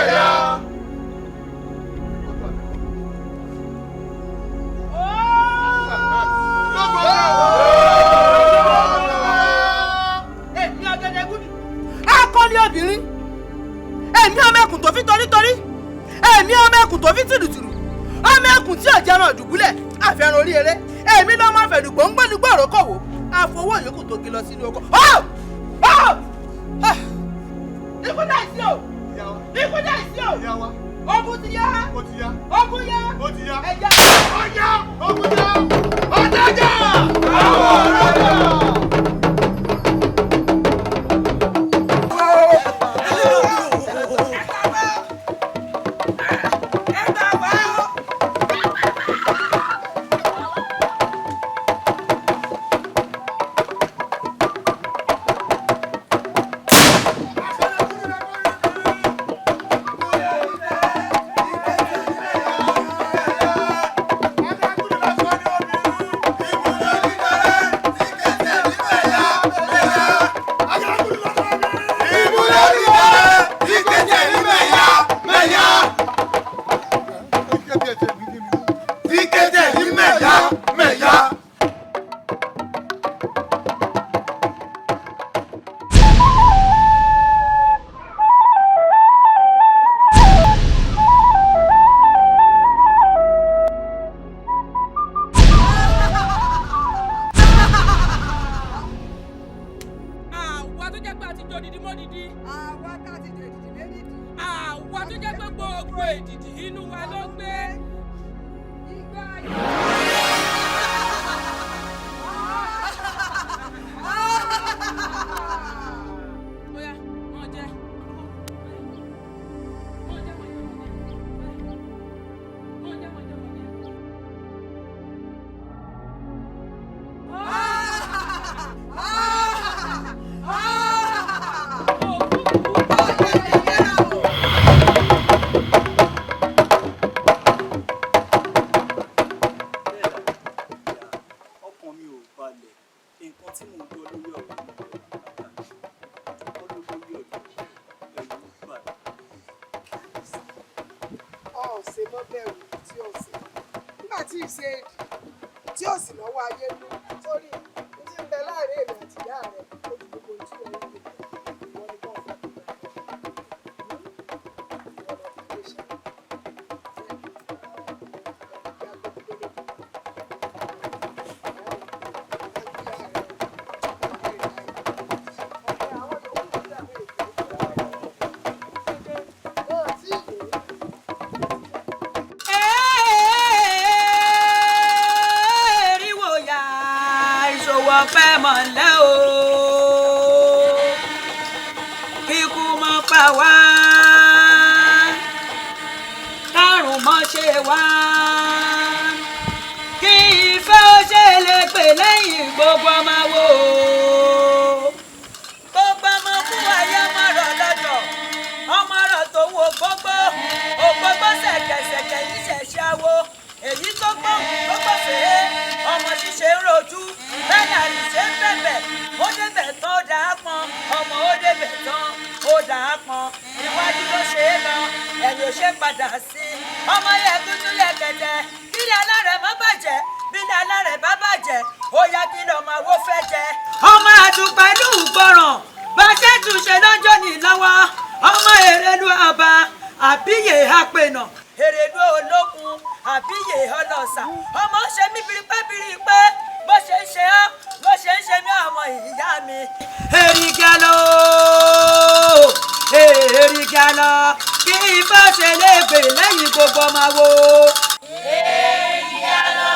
mẹ̀yà. Èmi ọ̀gẹ̀dẹ̀ gúdù akọni obìnrin, èmi ọmọ ẹkùn tó fi torítorí, èmi ọmọ ẹkùn tó fi tìrùtìrù, ọmọ ẹkùn tí ọ̀jẹ̀ràn dùbúlẹ̀ àfẹ́ràn orí eré, èmi lọ́mọ fẹ̀dùgbò ń gbẹ́nugbọ́ òrókòwò àfọwọ́ yòókù tó gé lọ sínú oko. Ikú dà sí o, ikú dà sí o, ogun ti yá, ogun yá, ẹja ọjà, ogun yá, ọjà, àwọn ọ̀rọ̀ yá. Àwa tó jẹ́ pé a ti jọ dídí mọ́ dídí. Àwa tá a ti jọ èdìdì méjìdì. Àwa tó jẹ́ pé gbogbo èdìdì inú wa ló ń gbé. Ìgbà yìí. Óyá, mọ̀ jẹ. Mọ̀ jẹ, mọ̀ jẹ, mọ̀ jẹ. Mọ̀ jẹ, mọ̀ jẹ, mọ̀ jẹ. Ọkàn mi ò balẹ̀. Nǹkan tí mò ń gbọ́ lórí ọ̀rọ̀ mi ò bàbá mi wọ́n ló lórí ọ̀dọ̀, ẹ̀rù ń bà mí. Ọ̀sẹ̀ mọ́ bẹ̀rù tí ó sì nígbà tí ì ṣe èdè tí ó sì lọ́wọ́ ayé nú sórí ní ti ń bẹ láàrin èmi àti ìyá rẹ̀ ó ju gbogbo ohun tí ó ń lò ìwọ ni kò fọkàn balẹ̀. Ìwọ lọ fi lè ṣe Eriwo ya ìṣòwò ọ̀fẹ́ mọ̀lẹ́ o, kíkú mọ́ pa wá, kárùn mọ́ ṣe wá, kí ìfẹ́ ó ṣe lè pè lẹ́yìn gbogbo ọmọ wo, gbogbo ọmọ fún ayé ọmọ rọ̀ lọ́dọ̀ ọmọ rọ̀ tó wo gbogbo ògbógbó ṣẹ̀kẹ̀ṣẹ̀kẹ̀ yìí ṣẹ̀ṣẹ̀ awo èyí tó gbọ́ tó gbọ́ fèé ọmọ ṣíṣe ń rojú bẹ́ẹ̀ ni àrìṣe ń bẹ̀bẹ̀ ó débẹ̀ tán ó dà á pọn ọmọ, ó débẹ̀ tán ó dà á pọn, iwájú ló ṣe é lọ, ẹ̀yìn ò ṣe padà sí ọmọ yẹ kútú yẹ kẹ̀tẹ̀ kílẹ̀ alárẹ̀ má bàjẹ́, bílẹ̀ alárẹ̀ bá bàjẹ́ ó yá kí lọ́mọ àwo fẹ́ jẹ. Ọmọ àtùpẹ̀lú gbọ̀ràn bá ṣe túnṣe lọ́jọ́ ní lọ́wọ́ ọmọ èrèlú ọba àbíyè àpènà èrèlú olókun àbíyè ọlọ́sà ọmọ ń ṣe mí biripẹ́ bó ṣe ń ṣe ọ́ bó ṣe ń ṣe mí ọmọ ìyá mi. Èrìgì lọ, èrìgì lọ, kí ifá ṣe lè gbè lẹ́yìn gbogbo ọmọ wo. Èrìgì lọ,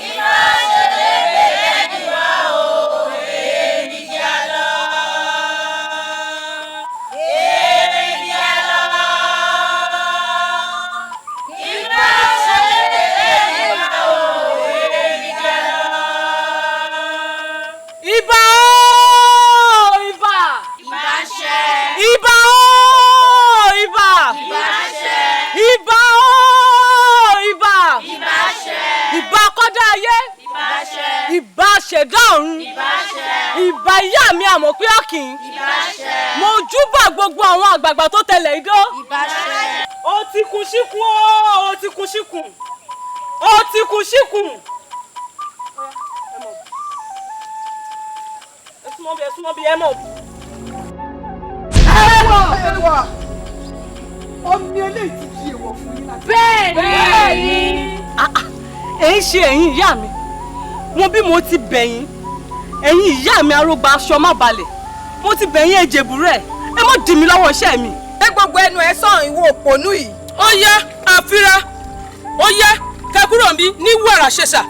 ifá ṣe lè gbè lẹ́yìn wa o. Èrìgì lọ, èrìgì lọ, ifá ṣe lè gbè lẹ́yìn wa o. Èrìgì lọ. Ìbà ooo, ìbà! Ìbà ṣẹ. Ìbà ooo, ìbà! Ìbà ṣẹ. Ìbà ooo, ìbà! Ìbà ṣẹ. Ìbà kọ́dá ayé! Ìbà ṣẹ. Ìbà. àṣẹ̀dá ọ̀run. Ìbà ìyá mi àmọ̀ pé ọ̀kìn. Mo júbà gbogbo àwọn àgbààgbà tó tẹlẹ̀ idó. Ó ti kun síkun ó, ó ti kun síkun. Ó ti kun síkun. Ẹ súnmọ́ bí, ẹ súnmọ́ bí, ẹ mọ̀. Ẹwà ẹwà omi eléyìí ti di èèwọ̀ fún yín láti. Bẹ́ẹ̀ni. Ẹ ń ṣe ẹ̀yin ìyá mi, wọn bí mo ti bẹ̀yìn, ẹ̀yin ìyá mi arógbá aṣọ má balẹ̀, mo ti bẹ̀yìn ẹ̀jẹ̀bù rẹ̀, ẹ má dì mí lọ́wọ́ iṣẹ́ mi. Gbé gbogbo ẹnu ẹ sọ̀rọ̀ ìwọ òpònú yìí. Ó yá àfira, ó yá kẹ kúrò níbí ní wàrà ṣẹṣà.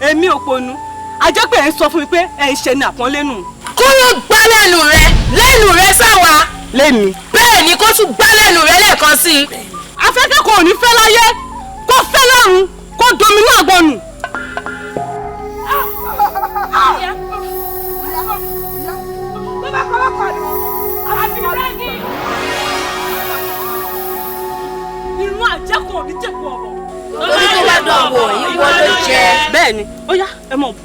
Èmi òpònú, a jẹ́ pé ẹ̀ ń sọ fún mi pé ẹ̀ ń ṣe ní àpọ́nlé nù. Kúrò gbá lẹ́nu rẹ, lẹ́nu rẹ sáwa. Lémi. Bẹ́ẹ̀ ni kó tún gbá lẹ́nu rẹ lẹ́ẹ̀kan sí i. Afẹ́fẹ́ kò ní fẹ́ láyé, kó fẹ́ lọ́run, kó dominú àgbọn nù. Irun àjẹkù òbí jẹ̀kù ọ̀bọ̀. Torí tó bá dán wò, ìwọ ló jẹ. Bẹ́ẹ̀ni, ó yá ẹ mọ̀ bù.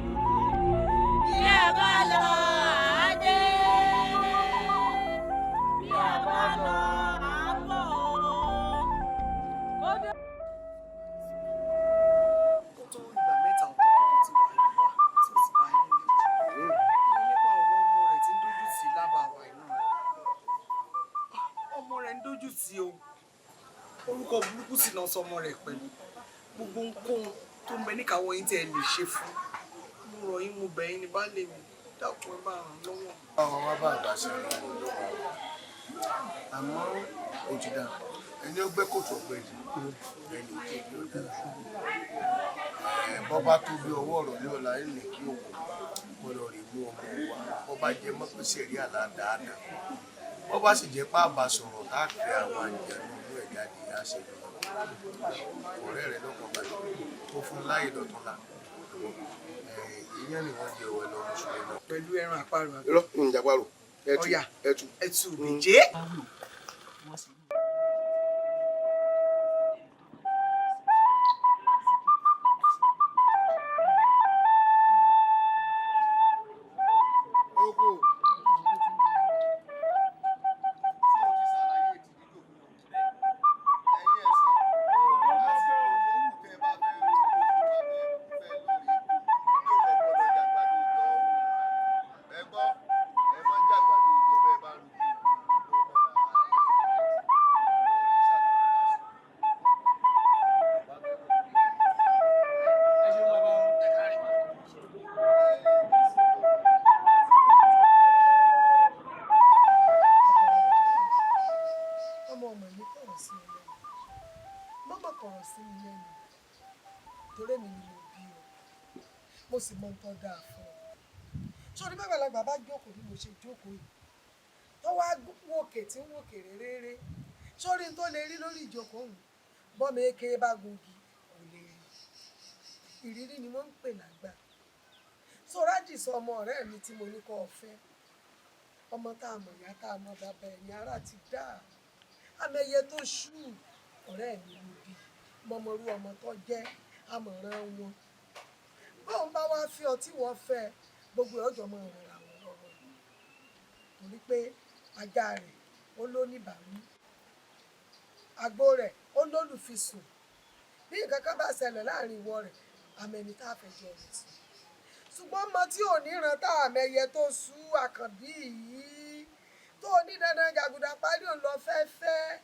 Bí a bá lọ àádé, bí a bá lọ àábọ̀. Ó tó ìgbà mẹ́ta ọ̀tọ̀ọ̀tọ̀ tó ti wà yín wá tí ó sì bá yín lé. Nípa ọ̀rọ̀ ọmọ rẹ̀ tí ń dójú tì í lábàá wa inú rẹ̀. Ọmọ rẹ̀ ń dójú tì í o. Orúkọ burúkú sì náà sọ ọmọ rẹ̀ pẹ̀lú. Gbogbo ohunkóhun tó ń bẹ níkàáwọ́ yín tí ẹ lè ṣe fún. Mo rọ̀ yín, mo bẹ̀ yín ní baálé mi. Dákun, ẹ bá ràn lọ́wọ́. Báwọn wá bá àgbà sí ọ̀nà àmọ́ ó ti dá ẹni ó gbẹ́ kòtò ọ̀gbẹ́ jù ẹni ò tó bí ọ̀dà ẹ̀ bọ́ bá tó bí ọwọ́ ọ̀rọ̀ ní ọ̀la ẹ̀ ní kí òkú kó lọ rí mú ọmọ wa bọ́ bá jẹ mọ́ pé sẹ̀rí àlá dáadáa bọ́ bá sì jẹ́ pé àbá sọ̀rọ̀ tá a pè àwọn àjẹnú inú ẹ̀ jáde á ṣe lọ ọ̀rẹ́ rẹ lọ́kàn balẹ̀ ó fún láyè lọ́túnla ìyẹn ni wọ́n jẹ ọ̀wẹ́ lọ́rùn ṣùgbọ́n náà. Pẹ̀lú ẹran àparò àbí? Irọ́ ń jàparò ẹtù Ọ̀yà. ẹtù. Ẹtù bìjẹ́. Oko. Ọmọ ọmọ mi kọ̀rọ̀ sí mi lẹ́nu, mọ́mọ́ kọ̀rọ̀ sí mi lẹ́nu, torí èmi ni mo bí o, mo sì mọ nǹkan dáa fún ọ. Sórí bàgbàlagbà bá jókòó bí mo ṣe jókòó yìí, tó wá wòkè tí ń wòkè réréré, sórí tó lè rí lórí ìjókòó òun, bọ́mọ eke bá gungi kò lè rí. Ìrírí ni wọ́n ń pè lágbà. Sórájì sọ ọmọ ọ̀rẹ́ mi tí mo ní kó o fẹ́, ọmọ tá a mọ̀ ìyá tá a mọ̀ bàbá ẹ̀ ní ara ti dá amẹyẹ tó ṣú ọ̀rẹ́ mi ló bí mọmọrú ọmọ tó jẹ́ àmọ̀ràn wọn. Bóun bá wá fi ọtí wọ́n fẹ́ gbogbo ọjọ́ mọ̀ ràn ra wọn lọ́wọ́, torí pé ajá rẹ̀ ó lóníbàáwí, àgbo rẹ̀ ó lólùfisùn. Bí nǹkan kan bá ṣẹlẹ̀ láàrin ìwọ rẹ̀, àmẹ́ni tá a fẹjọ́ rẹ̀ sùn. Ṣùgbọ́n ọmọ tí ò ní ran tá àmẹ́yẹ tó sú àkànbí yìí, Ọmọbìnrin jàgùdà parí òun lọ fẹ́fẹ́,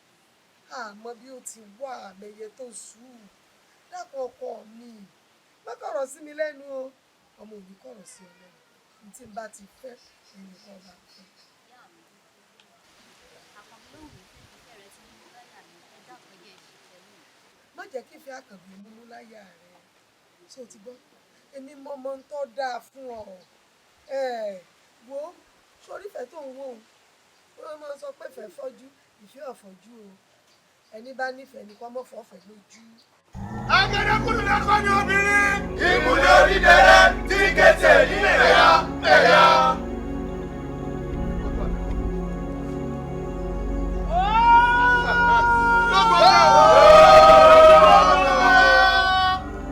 àmọ́ bí ó ti wà àmẹyẹ tó sùn. Dákun ọkọ mi, má kọ̀rọ̀ sí mi lẹ́nu o, ọmọ ò ní kọ̀rọ̀ sí ọ lẹ́nu. Ní tí n bá ti fẹ́, ẹnì kan bá fẹ́. Má jẹ́ kí ìfẹ́ Àkànbí múmú láyà rẹ, ṣé o ti gbọ́? Èmi mọ ọmọ tó dáa fún ọ. Wo sórí ìfẹ́ tó ń wò ó, wọ́n máa sọ pé ìfẹ́ fọ́jú, ìfẹ́ ọ̀fọ́jú o. Ẹni bá nífẹ̀ẹ́ ni kó mọ̀ fọ́fẹ́ lójú. Agẹdẹkùnrin lẹkọọ ni obìnrin. Ìmùlẹ̀ onídẹrẹ́ tí kẹsẹ̀ nílẹ̀ ẹ̀yà ẹ̀yà.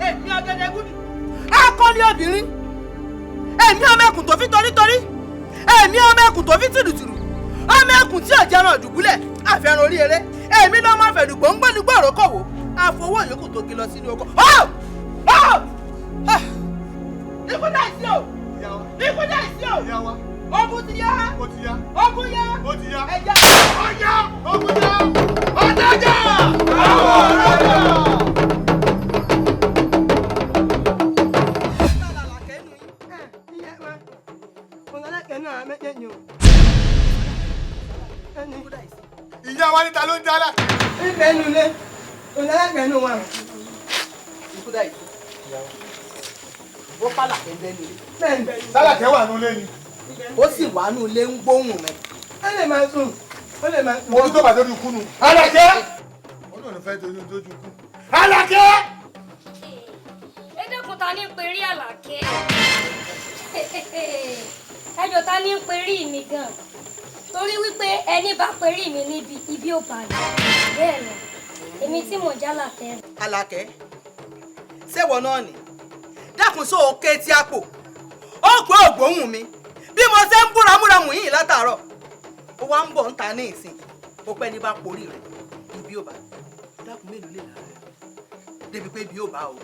Èmi Ọ̀gẹ̀dẹ̀gúdù akọni obìnrin, èmi ọmọ ẹkùn tó fi torítorí, èmi ọmọ ẹkùn tó fi tìrùtìrù, ọmọ ẹkùn tí ọ̀jẹ̀ràn dùbúlẹ̀ àfẹ́ràn orí eré, èmi náà máa fẹ̀dù gbòǹgbòǹgbò òrókòwò àfọwọ́ yòókù tó gé lọ sínú oko. Ikú dà sí o, ikú dà sí o, ogun ti yá, ogun yá, ẹ̀yà ọ̀yá, ogun yá, ọ̀dájà, àwọn ọ̀rọ̀ yá. Ìyá wa níta ló ń dá láti. Ibẹ̀ nu ilé, ònàlágbẹ̀ nu wa. Ikú dà yìí. Wọ́n pàlàkẹ́ ń bẹ́ nu ilé. Bẹ́ẹ̀ni. Sálàkẹ́ wà nù ilé ni. Ó sì wà nù ilé ń gbóhùn mi. Ó lè máa sùn, ó lè máa sùn. Mo ní tó bàtẹ́ ojú kú nu. Àlàkẹ́! Ó náà ní fẹ́ torí ojú kú. Àlàkẹ́! Ẹ dẹ́kun, ta ní ń perí Àlàkẹ́? Ẹjọ́ ta ní ń perí mi gan? Torí wípé ẹni bá perí mi níbi ibi ò bá mi. Bẹ́ẹ̀ ni, èmi tí mò ń já Àlàkẹ́. Àlàkẹ́, ṣéwọ náà ni? Dákun sọ òkè tí a pò. Ó pé ògbóhùn mi. Bí mo ṣe ń búramúramù yìí látàárọ̀. Ó wá ń bọ̀ ń ta ní ìsìn. Ó pẹ́ ní bá porí rẹ̀, ibi ò bá. Dákun mélòó lè lára rẹ̀? Débi pé ibi ò bá o.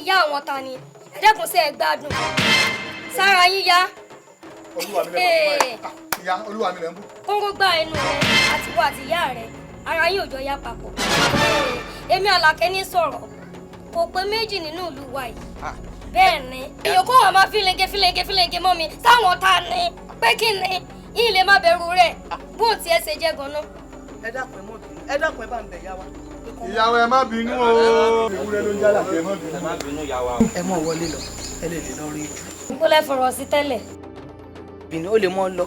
Ìyá àwọn ta ni? Ẹ dẹ́kun, ṣé ẹ gbádùn? Sára yín yá. Olúwa mi lẹ̀ ń bú. Ìyá olúwa mi lẹ̀ ń bú. Kóńgó gbá ẹnu rẹ àti wọ àti ìyá rẹ, ara yín ò jọ yá papọ̀. Èmi Àlàkẹ́ ní sọ̀rọ̀, kò pé méjì nínú ìlú wa yìí. Bẹ́ẹ̀ ni, èèyàn kó wà máa fílẹ̀ǹgẹ̀ fílẹ̀ǹgẹ̀ fílẹ̀ǹgẹ̀ mọ́ mi sáwọn ta ni? Pé kí ni? Yín lè má bẹ̀rù rẹ̀, bóun tiẹ̀ ṣe jẹ́ gan-an. Ẹ dákun ẹ mọ́ bínú, ẹ dákun ẹ bá ń bẹ̀ yá wa. Ìyàwó ẹ má bínú o. Ewúrẹ́ ló ń jálà kí ẹ má bínú. Ẹ má bínú ìyá wa. Ẹ mọ̀ wọlé lọ, ẹ lè lè lọ rí ojú. Kó lẹ fọ̀rọ̀ sí tẹ́lẹ̀. Bínú ó lè mọ́ lọ.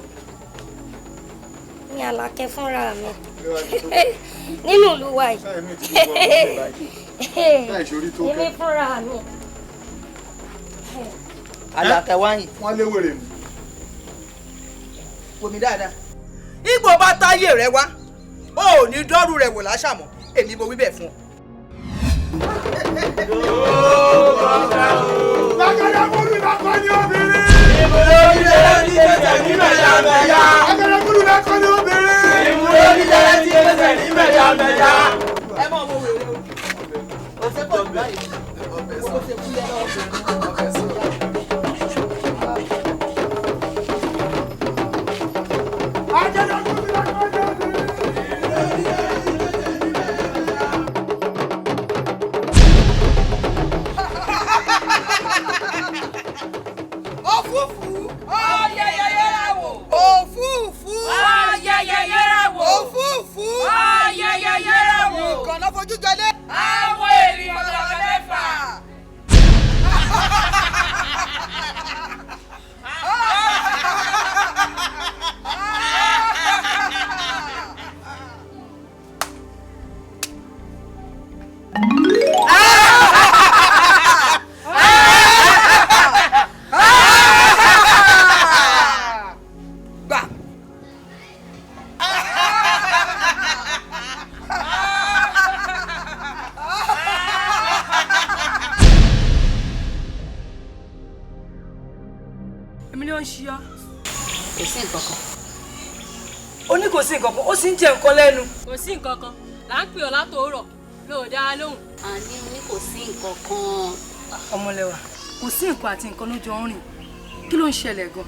Ní Àlàkẹ́ fúnra mi nínú ìlú wa yìí. Èmi fúnra mi. Àlàkẹ́ wáyìn. Wọ́n lé wèrè mu. Wò mí dáadáa. Igbó bá táyé rẹ wá, o ò ní dọ́rù rẹ̀ wò láṣàmọ́, èmi mo wí bẹ́ẹ̀ fún ọ. Lágẹ̀dẹ̀kúrú lọ́kọ́ ní obìnrin. Ìmùlẹ̀ onídẹrẹ́ tí kẹsẹ̀ ní mẹ̀yàmẹ̀yà. Lágẹ̀dẹ̀kúrú lọ́kọ́ ní obìnrin. Ìmùlẹ̀ onídẹrẹ́ tí kẹsẹ̀ ní mẹ̀yàmẹ̀yà. Ẹ mọ̀ wo wèrè o. Ọ̀sẹ̀ pọ̀ jù báyìí. Owó ṣe kúlẹ̀ lọ́wọ́. Lágẹ̀dẹ̀kúrú lọ́kọ́ ní obìnrin. Òfúfú. Ọ̀yẹ̀yẹ̀yẹ̀ràwò. Òfúfú. Ọ̀yẹ̀yẹ̀yẹ̀ràwò. Òfúfú. Ọ̀yẹ̀yẹ̀yẹ̀ràwò. Ìkànnà fojú jọlé. Àwọn ènìyàn lọ́kọ̀ mẹ́fà. Gbà. Èmi ló ń ṣe ọ́. Kò sí nǹkan kan. Ó ní kò sí nǹkan kan, ó sì ń jẹ nǹkan lẹ́nu. Kò sí nǹkan kan, là ń pè ọ́ látòórọ̀, ló ò dáa lóhùn. Àní mo ní kò sí nǹkan kan. Ọmọlẹ́wà, kò sí nǹkan àti nǹkan ló jọ ń rìn. Kí ló ń ṣẹlẹ̀ gan?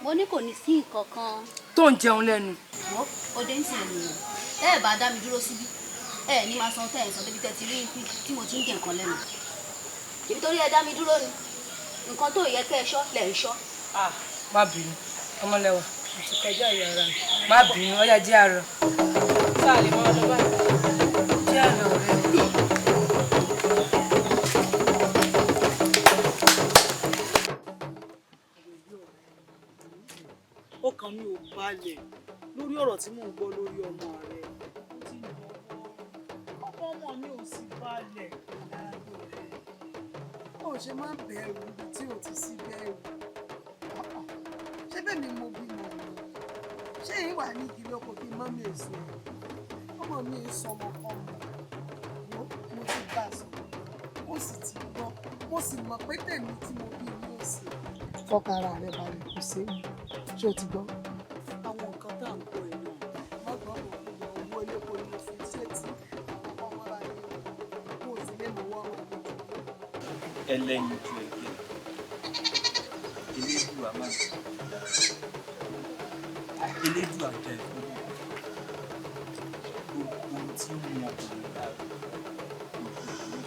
Mo ní kò ní sí nǹkan kan. Tó ń jẹun lẹ́nu. Wo òde ń tiẹ̀ nìyẹn. Tẹ́ ẹ̀ bá dá mi dúró síbí, ẹ ní máa san tẹ́ ẹ̀ ń sọ débi tẹ́ ti rí tí mo ti ń gé nǹkan lẹ́nu. Ibi torí ẹ dá mi dúró ni. Nǹkan tó yẹ kẹ́ ẹ ṣọ́ lẹ̀ ń ṣọ́. Má bínú, ọmọlẹ́wà, àti kọjá ìyá ara mi. Má bínú, ọjà jẹ́ àárọ̀. Sáà lè máa lọ báyìí. Jẹ́ àárọ̀ ọ̀rẹ́ mi. Ọkàn mi ò balẹ̀ lórí ọ̀rọ̀ tí mò ń gbọ́ lórí ọmọ rẹ̀. Ọkọ ọmọ mi ò sì balẹ̀. Ó ṣe máa ń bẹ̀rù ibi tí ò ti sí bẹ̀rù. Ṣé bẹ́ẹ̀ ni mo bímọ mi? Ṣé èyí wà ní igi lóko kí mọ́mí èso ẹ̀? Ọmọ mi ń sọmọ kan mọ̀. Wo mo ti bá a sọ̀rọ̀, ó sì ti gbọ́, mo sì mọ̀ pé tèmi tí mo bí ní òsì. Fọkàn ara rẹ balẹ̀, kò séwu. Ṣé o ti gbọ́? Àwọn nǹkan tá à ń gbọ́ ẹ náà. Má gbọ́ mọ̀ gbọ́ owó elépo ni mo fi ṣètì àwọn ọmọ bá ní kó o sì lè mọ̀ wọ́n mọ̀. Ẹlẹ́yinjú ẹgbẹ́ Elédùà máa ń Elédùà jẹ́ ìfowó gbogbo ohun tí ó mú ọkùnrin lára gbogbo ìlú.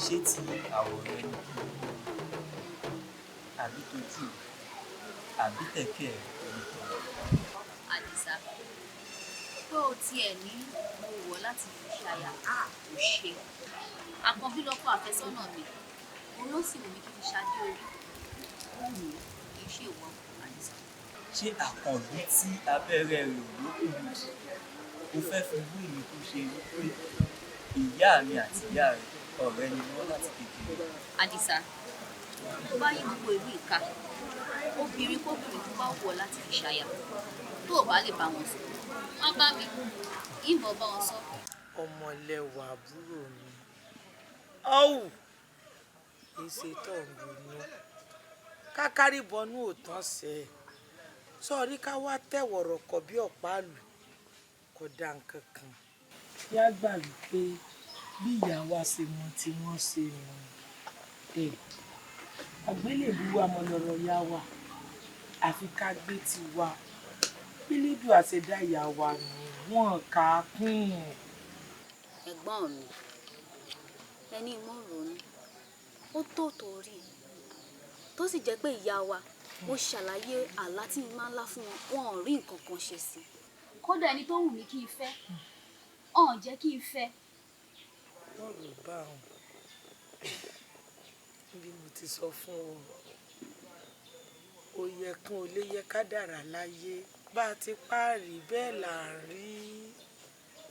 Ṣé ti àwọ̀ rẹ ni kí o wò, àbí tójú rẹ, àbí tẹ̀kẹ́ rẹ ní tọ́lá? Àdìsá, pé o tiẹ̀ ní mo wọ̀ láti fi ṣaya kò ṣe. Àkànbí lọkọ àfẹ́sọ́nà mi, òun ló sì wù mí kí n fi ṣadé orí. Ó wù mí, kì í ṣe ìwọ, Àdìsá. Ṣé Àkànbí tí abẹ́rẹ́ rẹ̀ ò lókun méjì o fẹ́ fi wé mi tó ṣe wípé ìyá mi àti ìyá rẹ̀ ọ̀rẹ́ ni wọ́n láti kékeré? Àdìsá, tó bá yí gbogbo ìlú ìka, obìnrin kóbìnrin tó bá wù ọ́ láti fi ṣaya, tó o bá lè bá wọn sọ, wá bá mi, ìbọn bá wọn sọ. Ọmọlẹ́wà àbúrò mi, ọ̀wù èsè tó ń ronú kákárí bọnú ò tán sẹ́ ẹ̀ sọ́ọ́rí ká wá tẹ̀wọ̀rọ̀ kọ̀ bí ọ̀pá àlù kò dá nǹkan kan. Yá gbà wípé bí ìyá wa ṣe mọ tí wọ́n ṣe nù ẹ̀ àgbélébùú wa mọ lọ́rọ̀ yá wa àfi ká gbé tiwa bílédù àṣẹdá ìyá wa nù wọ́n kà á kún. Ẹ̀gbọ́n mi, ẹni mọ̀ ronú, ó tó torí tó sì jẹ́ pé ìyá wa mo ṣàlàyé àlá tí mo máa ń lá fún wọn, wọn ò rí nǹkan kan ṣe sí i. Kódà ẹni tó wù mí kí n fẹ́, ọ̀n jẹ́ kí n fẹ́. Bọ́ọ̀lù bá wọn bí mo ti sọ fún ọ, ó yẹ kún ó lè yẹ ká dára láyé bá a ti páàrí bẹ́ẹ̀ là ń rí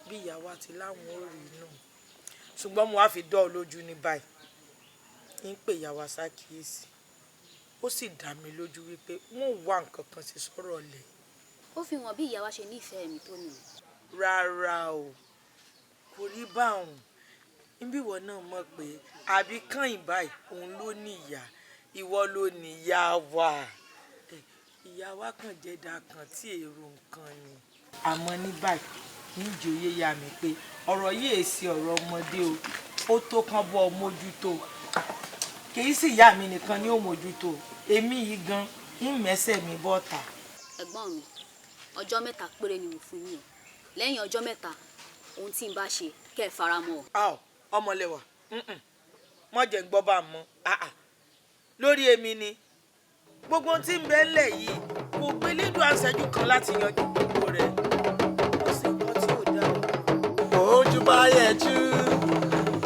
bí ìyá wa ti láwọn ò rí nù. Ṣùgbọ́n mo wá fi dán ọ lójú ní báyìí, ń pè ìyá wa ṣàkíyèsí, ó sì dá mi lójú wípé wọn ò wá nǹkan kan ṣe sọ̀rọ̀ ọ̀lẹ̀. Ó fi hàn bí ìyá wa ṣe nífẹ̀ẹ́ mi tó nìyẹn. Rárá o, kò rí báwọn. Níbí ìwọ náà mọ̀ pé àbí kàn báyìí òun ló ní ìyá, ìwọ ló ní ìyá wa. Ìyá wa kàn jẹ́ dà kan tí èrò nǹkan ni. Àmọ́ ní báyìí, níjẹ́ òye ya mi pé ọ̀rọ̀ yìí èsì ọ̀rọ̀ ọmọdé o, ó tó kán bọ́ ọ mójútó. Kì í sì ìyá mi nìkan ni ó mójútó, èmi yìí gan ń mẹ́sẹ̀ mi bọ́ta. Ẹ̀gbọ́n mi, ọjọ́ mẹ́ta péré ni mo fún yín o. Lẹ́yìn ọjọ́ mẹ́ta, ohun tí n bá ṣe kẹ́ ẹ fara mọ́ ọ. Ọmọlẹ́wà, mọ̀ jẹ́ ń gbọ́ bá a mọ́. Lórí èmi ni gbogbo ohun tí ń bẹ ńlẹ̀ yìí kò gbé lédùn àṣẹjú kan láti yanjú gbogbo rẹ̀. Ó sì kọ́ tí ò dá o. Ojú bá yẹ jú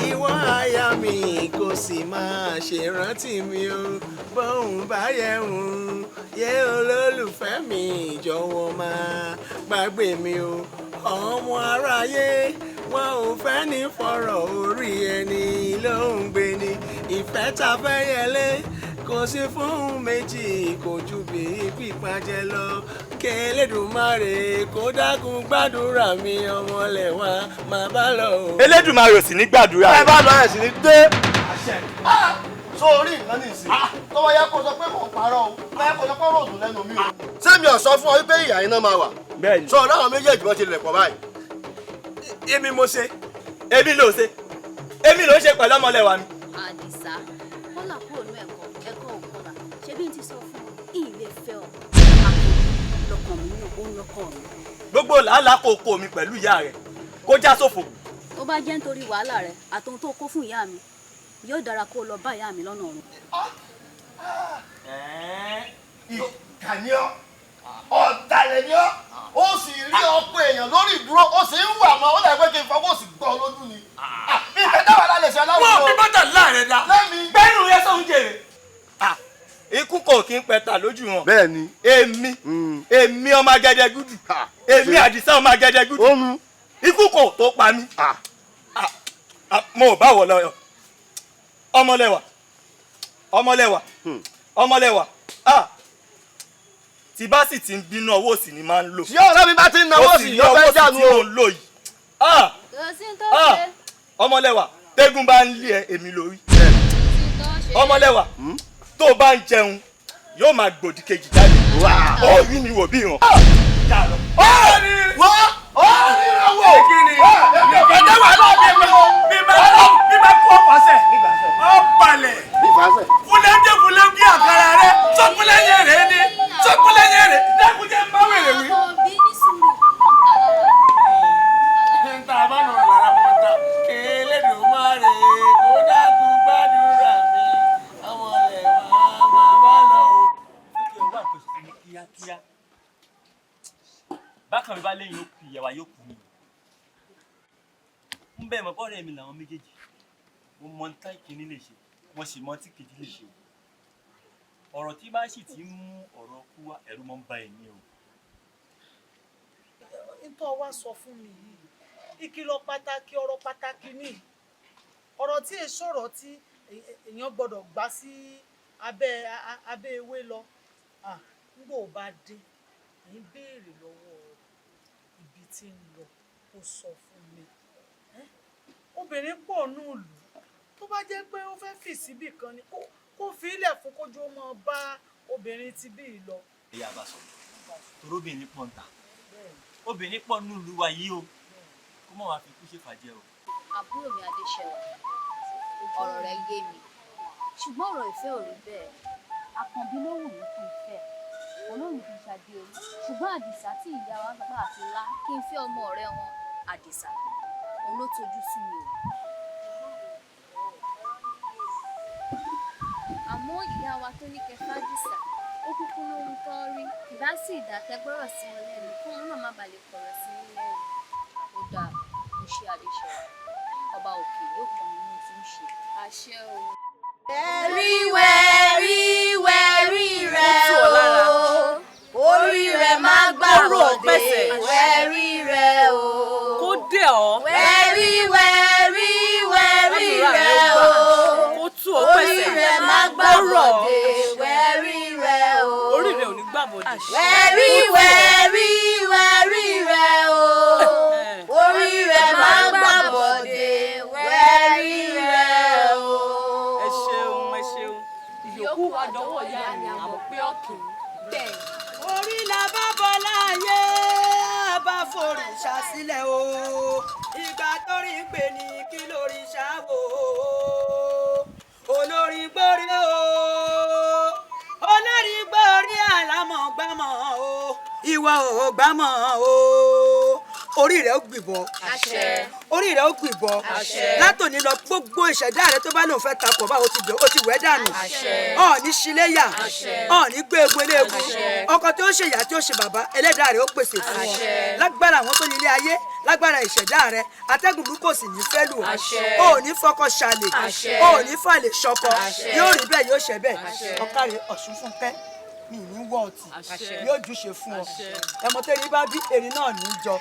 ìwọ aya mi kò sì máa ṣèrántí mi o, bóun bá yẹ ń yẹ olólùfẹ́ mi jọ̀wọ́ máa gbàgbé mi o. Ọmọ aráyé wọn ò fẹ́ ní fọ̀rọ̀ orí ẹni ló ń gbé ni ìfẹ́ ta fẹ́ yẹlé kò sí fún méjì kò ju bí pípajẹ lọ. K'Elédùmarè kó dákun gbàdúrà mi, ọmọlẹ́wà máa bá lọ o. Elédùmarè ò sì ní gbàdúrà. Ẹ bá lọ ẹ sì ní dé. So orí nǹkan ní ìsìn tó wáyé kó sọ pé mò ń parọ́ o, wáyé kó sọ pé ọ̀rọ̀ òdùn lẹ́nu mi o. Ṣé mi ò sọ fún ọ wípé ìyá iná máa wà? Bẹ́ẹ̀ni. Sọ ọ̀rọ̀ àwọn méjèèjì wọn ti lẹ̀ pọ̀ báyìí. Èmi mo ṣe, èmi ló ṣe, èmi ló ṣe pẹ̀lú ọmọlẹ́wà mi. Àdìsá, kọ́là kúrò ní ẹ̀kọ́, ẹ̀kọ́ ò kọ́là. Ṣé bí n ti sọ fún ọ, ìyìn lè fẹ́ ọ. Òun lọkọ mi. Gbogbo làálàá kò kó mi pẹ̀lú ìyá rẹ̀ kó já sófo. Tó bá jẹ́ nítorí wàhálà rẹ àtohun tó kó fún ìyá mi, yóò dára kó o lọ bá ìyá mi lọ́nà ọ̀run. Ìkà ni ọ́, ọ̀dàlẹ̀ ni ọ́, ó sì rí ọ̀pọ̀ èèyàn lórí ìdúró, ó sì ń wà mọ́, ó dàgbé kí n fọwọ́ sí gbọ́ lójú ni. Ìfẹ́ dáwà lálẹ́ ṣe aláwọ̀. Wọ́n fi bọ́tà láàrin dá. Lẹ́mi. Bẹ́ẹ̀ni rẹ sóhun jèrè. Ikú kò kí ń pẹta lójú wọn. Bẹ́ẹ̀ni. Èmi èmi ọmọ Agẹdẹgúdù. Èmi Àdìsá ọmọ Agẹdẹgúdù. Ikú kò tó pa mí. Mo ò bá wọ̀ lọ. Ọmọlẹ́wà. Ọmọlẹ́wà. Ọmọlẹ́wà. Tí bá sì ti ń bínú, ọwọ́ òsì ni máa ń lò. Tí ọ̀rẹ́ mi bá ti ń nawọ́ sí, yóò fẹ́ jánu o. Tí mò ń lò yìí. Kò sí tó ṣe. Ọmọlẹ́wà, tẹ́gùn bá ń lé ẹ, èmi lórí. Ọmọlẹ́wà, tó o bá ń jẹun, yóò máa gbòdì kejì jáde. Ó rí mi wò bí ìran. Wọ́n ó ríran wò. Ìfẹ́ wà lọ́ọ̀dẹ mi bí bá kú ọ̀fàṣẹ. Ọ balẹ̀. Fúlẹ́ńgé fúlẹ́ńgé àkàrà rẹ, sọ́kúnlẹ́yìn rẹ ni, sọ́kúnlẹ́yìn rẹ, dákúnjẹ́ ń bá wèrè wí. Nta bá nù lára mọ́ ta, Elédùmarè kó dákun gbàdúrà mi, ọmọ rẹ̀ máa máa bá lọ o. Kíákíá bákan mi bá lẹ́yìn ó kù ìyàwó yóò kù mí ń bẹ́ẹ̀ mọ̀ bọ́ọ̀rẹ́ mi làwọn méjèèjì. Mo mọ ní táì kìíní lè ṣe, mo sì mọ tí kejì lè ṣe. Ọ̀rọ̀ tí bá sì ti ń mú ọ̀rọ̀ kú wá, ẹ̀rù mọ́ ń ba ẹ̀mí o. Nítorí wá sọ fún mi yìí, ìkìlọ̀ pàtàkì, ọ̀rọ̀ pàtàkì ni ọ̀rọ̀ tí è sọ̀rọ̀ tí èèyàn gbọ́dọ̀ gbá sí abẹ́ ewé lọ. Nígbà ò bá dé, ń béèrè lọ́wọ́ ibi tí ń lọ, kó sọ fún mi. Obìnrin pọ̀ nùlù, tó bá jẹ́ pé ó fẹ́ fì síbì kan ni kó fi ilẹ̀ fún kójú ó máa bá obìnrin ti bí lọ. Ìyá bá sọ torobìnrin pọ̀ ń ta, obìnrin pọ̀ nùlù wa yìí o, kó má wàá fi kú ṣèfàjẹ́ o. Àbúrò mi Adéṣẹwà, ọ̀rọ̀ rẹ̀ yé mi, ṣùgbọ́n ọ̀rọ̀ ìfẹ́ ò rí bẹ́ẹ̀. Àkànbí ló wù mí kí n fẹ́, olóhùn kì í ṣàdé orí, ṣùgbọ́n Àdìsá tí ìyá wa bá àti ńlá kí n fẹ́ ọmọ ọ̀rẹ́ wọn Àdìsá, òun ló tojú sú mi o. Àmọ́ ìyá wa tó ní kẹfà Àdìsá, ó kúkú lóhun tó ń rí, ìbá sì ìdákẹ́gbọ́rọ̀ sí wọn lẹ́nu kó òun náà má bàa lè kọ̀rọ̀ sí wọn lẹ́nu. Ó dáa, mo ṣe Adéṣẹwà, ọba òkè yóò kọ́ mi ní tí ń ṣe. Àṣẹ o. Wẹ̀rí wẹ̀rí wẹ̀rí rẹ̀ o, orí rẹ̀ má gbà bọ̀dé, wẹ̀rí rẹ̀ o. Kó dé ọ. Wẹ̀rí wẹ̀rí wẹ̀rí rẹ̀ o, Kó tú ọ orí pẹ̀sẹ̀. rẹ̀ má gbà Kó rọ̀ ọ́. bọ̀dé, wẹ̀rí rẹ̀ o. Orí rẹ̀ ò ní gbà bọ̀dé. Wẹ̀rí wẹ̀rí wẹ̀rí rẹ̀ o, orí rẹ̀ má gbà bọ̀dé, wẹ̀rí rẹ̀ o. Ẹ ṣeun, ẹ ṣeun. Ìyókù wa dọwọ́ ìyá mi àmọ́ pé ọ̀kìn. Bẹ́ẹ̀. Orí la bá bọ́ láàyè, bá forìṣà sílẹ̀ o. Ìgbà tó rí ń pè ní kí lórí ṣáwó. Olórí gbórí o, olórí gbórí àlámọ̀ gbámọ̀ o, ìwọ ò gbámọ̀ o. Orí rẹ̀ ó gbìbọ̀. Àṣẹ. Orí rẹ̀ ó gbìbọ̀. Àṣẹ. Látòní lọ, gbogbo ìṣẹ̀dá rẹ̀ tó bá lóun fẹ́ takò báwo ti dùn, ó ti wẹ̀ dànù. Àṣẹ. Ọ̀ọ́ni ṣiléyà. Àṣẹ. Ọ̀ọ́ni gbé egun eléegun. Àṣẹ. Ọkọ tó ṣe ìyá tí ó ṣe bàbá, ẹlẹ́dàá rẹ̀ ó pèsè fún ọ. Àṣẹ. Lágbára àwọn tó ní ilé ayé, lágbára ìṣẹ̀dá rẹ̀, atẹ́gùn burúkú ò sì ní fẹ́ lù ọ́. Àṣẹ. O ò ní fọkọ ṣàlè. Àṣẹ. O ò ní fàlè ṣọkọ. Àṣẹ. Yóò rí bẹ́ẹ̀, yóò ṣẹ bẹ́ẹ̀. Àṣẹ. Ọ̀kàrẹ̀ Ọ̀ṣun Fúnkẹ́, mi ní wọ́ ọtí. Àṣẹ. Yóò júṣe fún ọ. Àṣẹ. Ẹmọ tẹ́rin bá bí erin náà ní í jọ.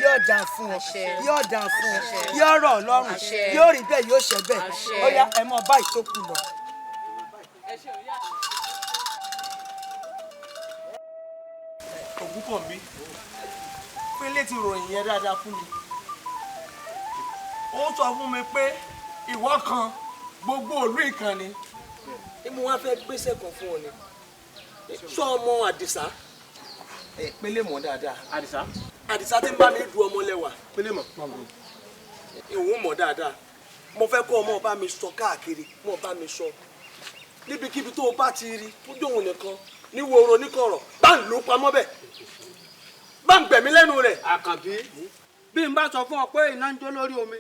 Yóò dáa fún ọ. Àṣẹ. Yóò dáa fún ọ. Àṣẹ. Yóò rọ̀ ọ́ lọ́rùn. Àṣẹ. Yóò rí bẹ́ẹ̀, yóò ṣẹ bẹ́ẹ̀. Àṣẹ. Ó yá, ẹ mọ báyìí tó kù lọ. Ògúnkànmí, Pélé ti ròyìn yẹn dáadáa fún mi. Ó sọ fún mi pé ìwọ kan gbogbo òlú ìkànnì ni mo wá fẹ́ gbéṣẹ́ kan fún ọ ni. Sọ ọmọ Àdìsá. Pélé mọ̀ dáadáa. Àdìsá. Àdìsá tí ń bá mi du ọmọ lẹ́wà. Pélé mọ̀. Ìwọ̀n mọ̀ dáadáa. Mo fẹ́ kó ọmọ bá mi sọ káàkiri, mọ̀ bá mi sọ. Níbikíbi tó o bá ti rí, tó dóhùn nìkan, ní woro ní kọ̀rọ̀, bá ń lò pamọ́ bẹ́ẹ̀. Bá ń gbẹ̀mí lẹ́nu rẹ̀. Àkànbí, bí n bá sọ fún ọ pé iná ń jó lórí omi,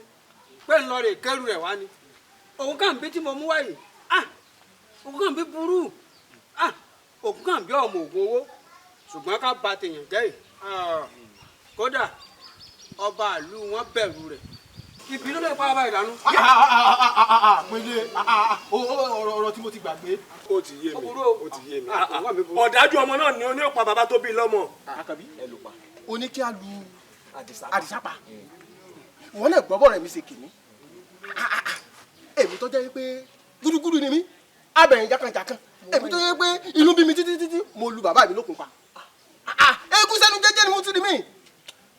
pé ń lọ rè kẹrù rẹ̀ wá ni. Òun kàn bí tí mo mú wáyé, ah, òun kàn bí burú, ah, òun kàn bí ọmọ ògùn owó, ṣùgbọ́n ká ba tèèyàn jẹ́ yìí. Kódà ọba ìlú wọn bẹ̀rù rẹ̀, ìbínú lè pa ọba ìdánù. Pélé, ọ̀rọ̀ tí mo ti gbàgbé. Ó ti yé mi, ó ti yé mi. Ọ̀dájú ọmọ náà ni ó ní ó pa bàbá tó bí lọ́mọ. Àkànbí, ẹ ló pa. O ní kí a lu Àdìsá pa. Wọ́n náà gbọ́ bọ̀rẹ̀ mi ṣe kìíní. Èmi tó jẹ́ pé gúdúgúdú ni mí, abẹ̀yìn jákànjákàn. Èmi tó jẹ́ pé inú bí mi títí títí, mo lu bàbá mi lókun pa. Eégún sẹ́nu jẹ́jẹ́ ni mo tún di mí.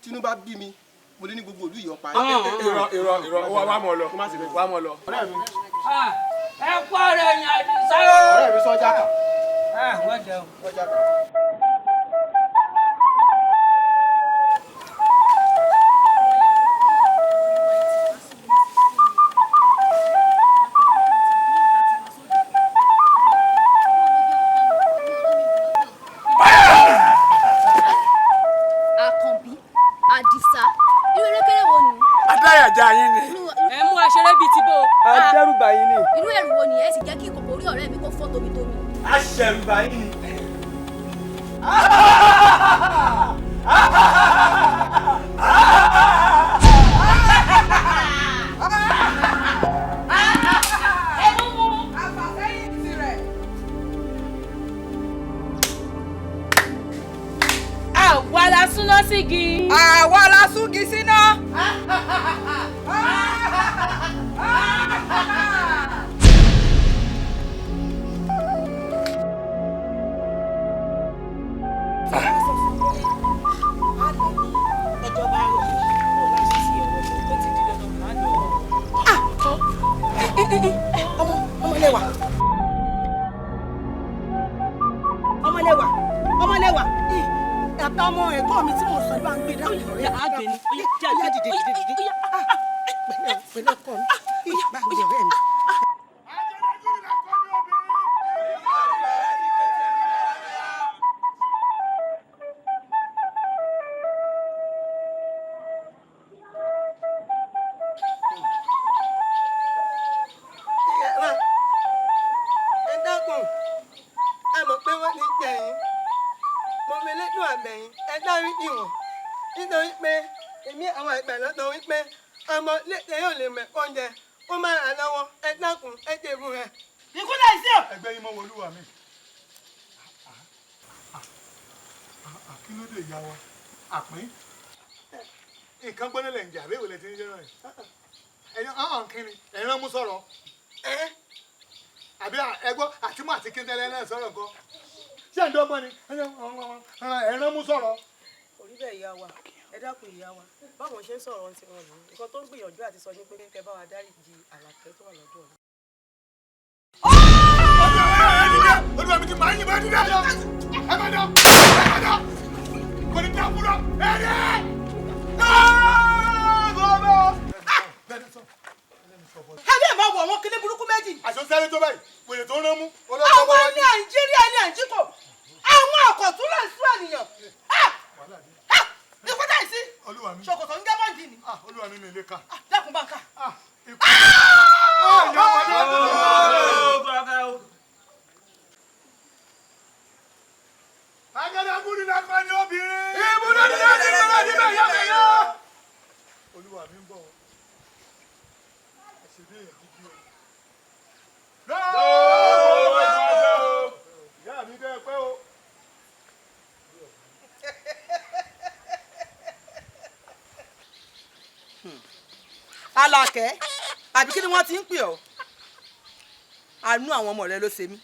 Tinubu bá bí mi, mo lé ní gbogbo ìlú ìyọpa. Irọ́ irọ́ irọ́, wà á mọ̀ lọ, wà á mọ̀ lọ. Ẹ kú ọ̀rẹ́ yẹn Àdìsá o. Ọ̀rẹ́ mi sọ́jà kà. Wọ́n jẹun. Sọ́jà kà. Àkànbí, Àdìsá, irú erékeré wo ni? Adáyàjá yín ni. Ẹ mú aṣeré bíi ti bó. Adẹ́rùbà yín ni. Irú ẹ̀rù wo ni ẹ sì jẹ́ kí ìkòkò orí ọ̀rẹ́ mi kó fọ́ tomitomi? Aṣẹ̀rùbà yín ni. Àfàsẹ́yìn tirẹ̀. Àwa la súná sígi. Àwa la súngi síná. Ọmọlẹ́wà, ọmọlẹ́wà, ọmọlẹ́wà, àtàwọn ẹ̀gbọ́n mi tí mo sọ ìbá ń gbé dáhùn ọ̀rẹ́ àgbẹ̀ ni. Ó yá, dìde dìde dìde, pẹ̀lú ọkọ mi, bá ń gbé ọ̀rẹ́ mi. Ẹ dákun, ẹ mọ̀ pé wọ́n ti jẹ̀yìn, mo fi lédùn àbẹ̀yìn, ẹ dárí ìwọ̀n, nítorí pé èmi àwọn àgbà lọ́tọ̀ wípé ọmọ léṣe yóò lè mẹ̀kọ́ oúnjẹ ó máa rà lọ́wọ́. Ẹ dákun, ẹ jẹ̀bù rẹ̀. Ìkúnlẹ̀ sí o. Ẹgbẹ́ yín mọ́ wọlúwa mi. Kí ló dé ìyá wa? Àpín. Nǹkan gbọ́dọ̀ lẹ̀ ń jà, àbí ìwòlẹ̀ tí ń jẹ́ náà. Ẹ̀yin ọ̀hún kínni, ẹ̀yin rán mú sọ̀rọ̀. Àbí ẹgbọ́ àtìmọ́ àti kíntẹ́lẹ́ náà sọ̀rọ̀ nǹkan. Ṣé ẹ̀ ń dọ́gbọ́n ni? Ẹ̀yin rán mú sọ̀rọ̀. Orí bẹ́ẹ̀ ìyá wa, ẹ dákun ìyá wa, báwọn ṣe ń sọ̀rọ̀ ti wọn nìyí. Nǹkan tó ń gbìyànjú àti sọ ni pé kẹ́ bá wa dáríjì Àlàkẹ́ tó wà lọ́dọ̀ rẹ̀. Olúwa mi ti máa ń yìnbọn dídá. Ẹ má dán, ẹ má dán. Kò ní dá kúrò. Ẹ dẹ́. Ẹ lè máa wọ àwọn kinní burúkú méjì. Àṣọ sáré tó báyìí, wèrè tó ń rán mú. Àwọn ní Nàìjíríà ní Nàìjíríkò, àwọn àkọ̀tún lè sún ènìyàn. Ikú dà sí. Ṣòkòtò ń gẹ́ bọ́ǹdì ni. Olúwa mi mi lè ka. Dákun bá ń kà. Agadagudu lakọ ni obìnrin. Ibùdó ni láti ní láti bẹ̀ yá bẹ̀ yá. Olúwa mi ń bọ̀. Ẹ ṣe bí èèyàn gidi o. Lọ́wọ́ ìyá mi dẹ́ pẹ́ o. Àlàkẹ́, àbí kí ni wọ́n ti ń pè ọ́? Àánú àwọn ọmọ rẹ ló ṣe mí,